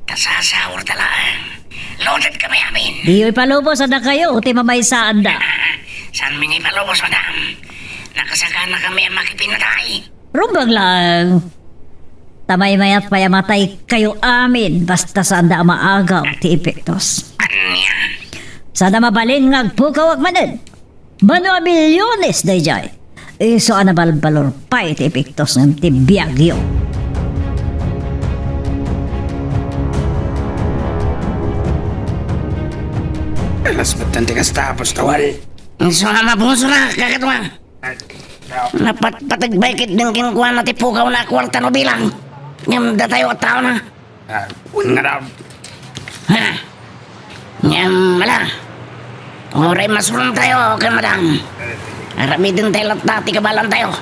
Ta sasaurta laeng. Loaded kami amin. Diyo ipalubos a dakayo ti mamaysaanda. Saanmi nga ipalubos, madam. Nakasakana kami a makipinatay. Rumbeng laeng. Ta maymayat pay a mataykayo amin basta saanda a maagaw ti epektos. Ania? Saanda mabalin nga agpukawak manen. Mano a milyones daydiay. Isu a nabalbalor pay ti epektos ngem ti biagyo. Alas, ba't ti kasta, Apostol? Isu a mapusorak, kakadua. Napatpateg pay ketdin kenkuana ti pukawna a kuarta no bilang. Ngem datayo a taona. Ah, wen nga daw. Ha? Ngem, ala. Uray masurontayo ken madam. Aramidentayo latta ti kabaelantayo.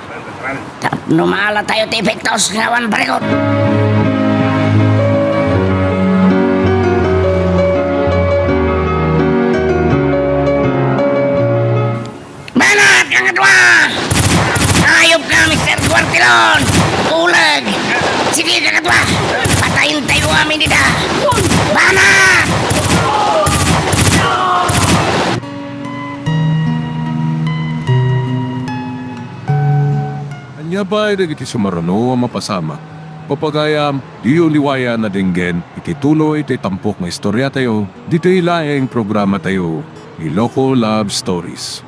Tapno maalatayo ti epektos nga awan parikut. Banat, kakadua! Ayop ka, Mister Guartilon! Uleg! Sige, kakadua! Patayen tayo amin dida! Banat! Ania pay dagiti sumaruno a mapasamak? Papagayam, diyo liwayan a denggen iti tuloy ti tampok nga istoriatayo ditoy laeng programatayo, Iloko Love Stories.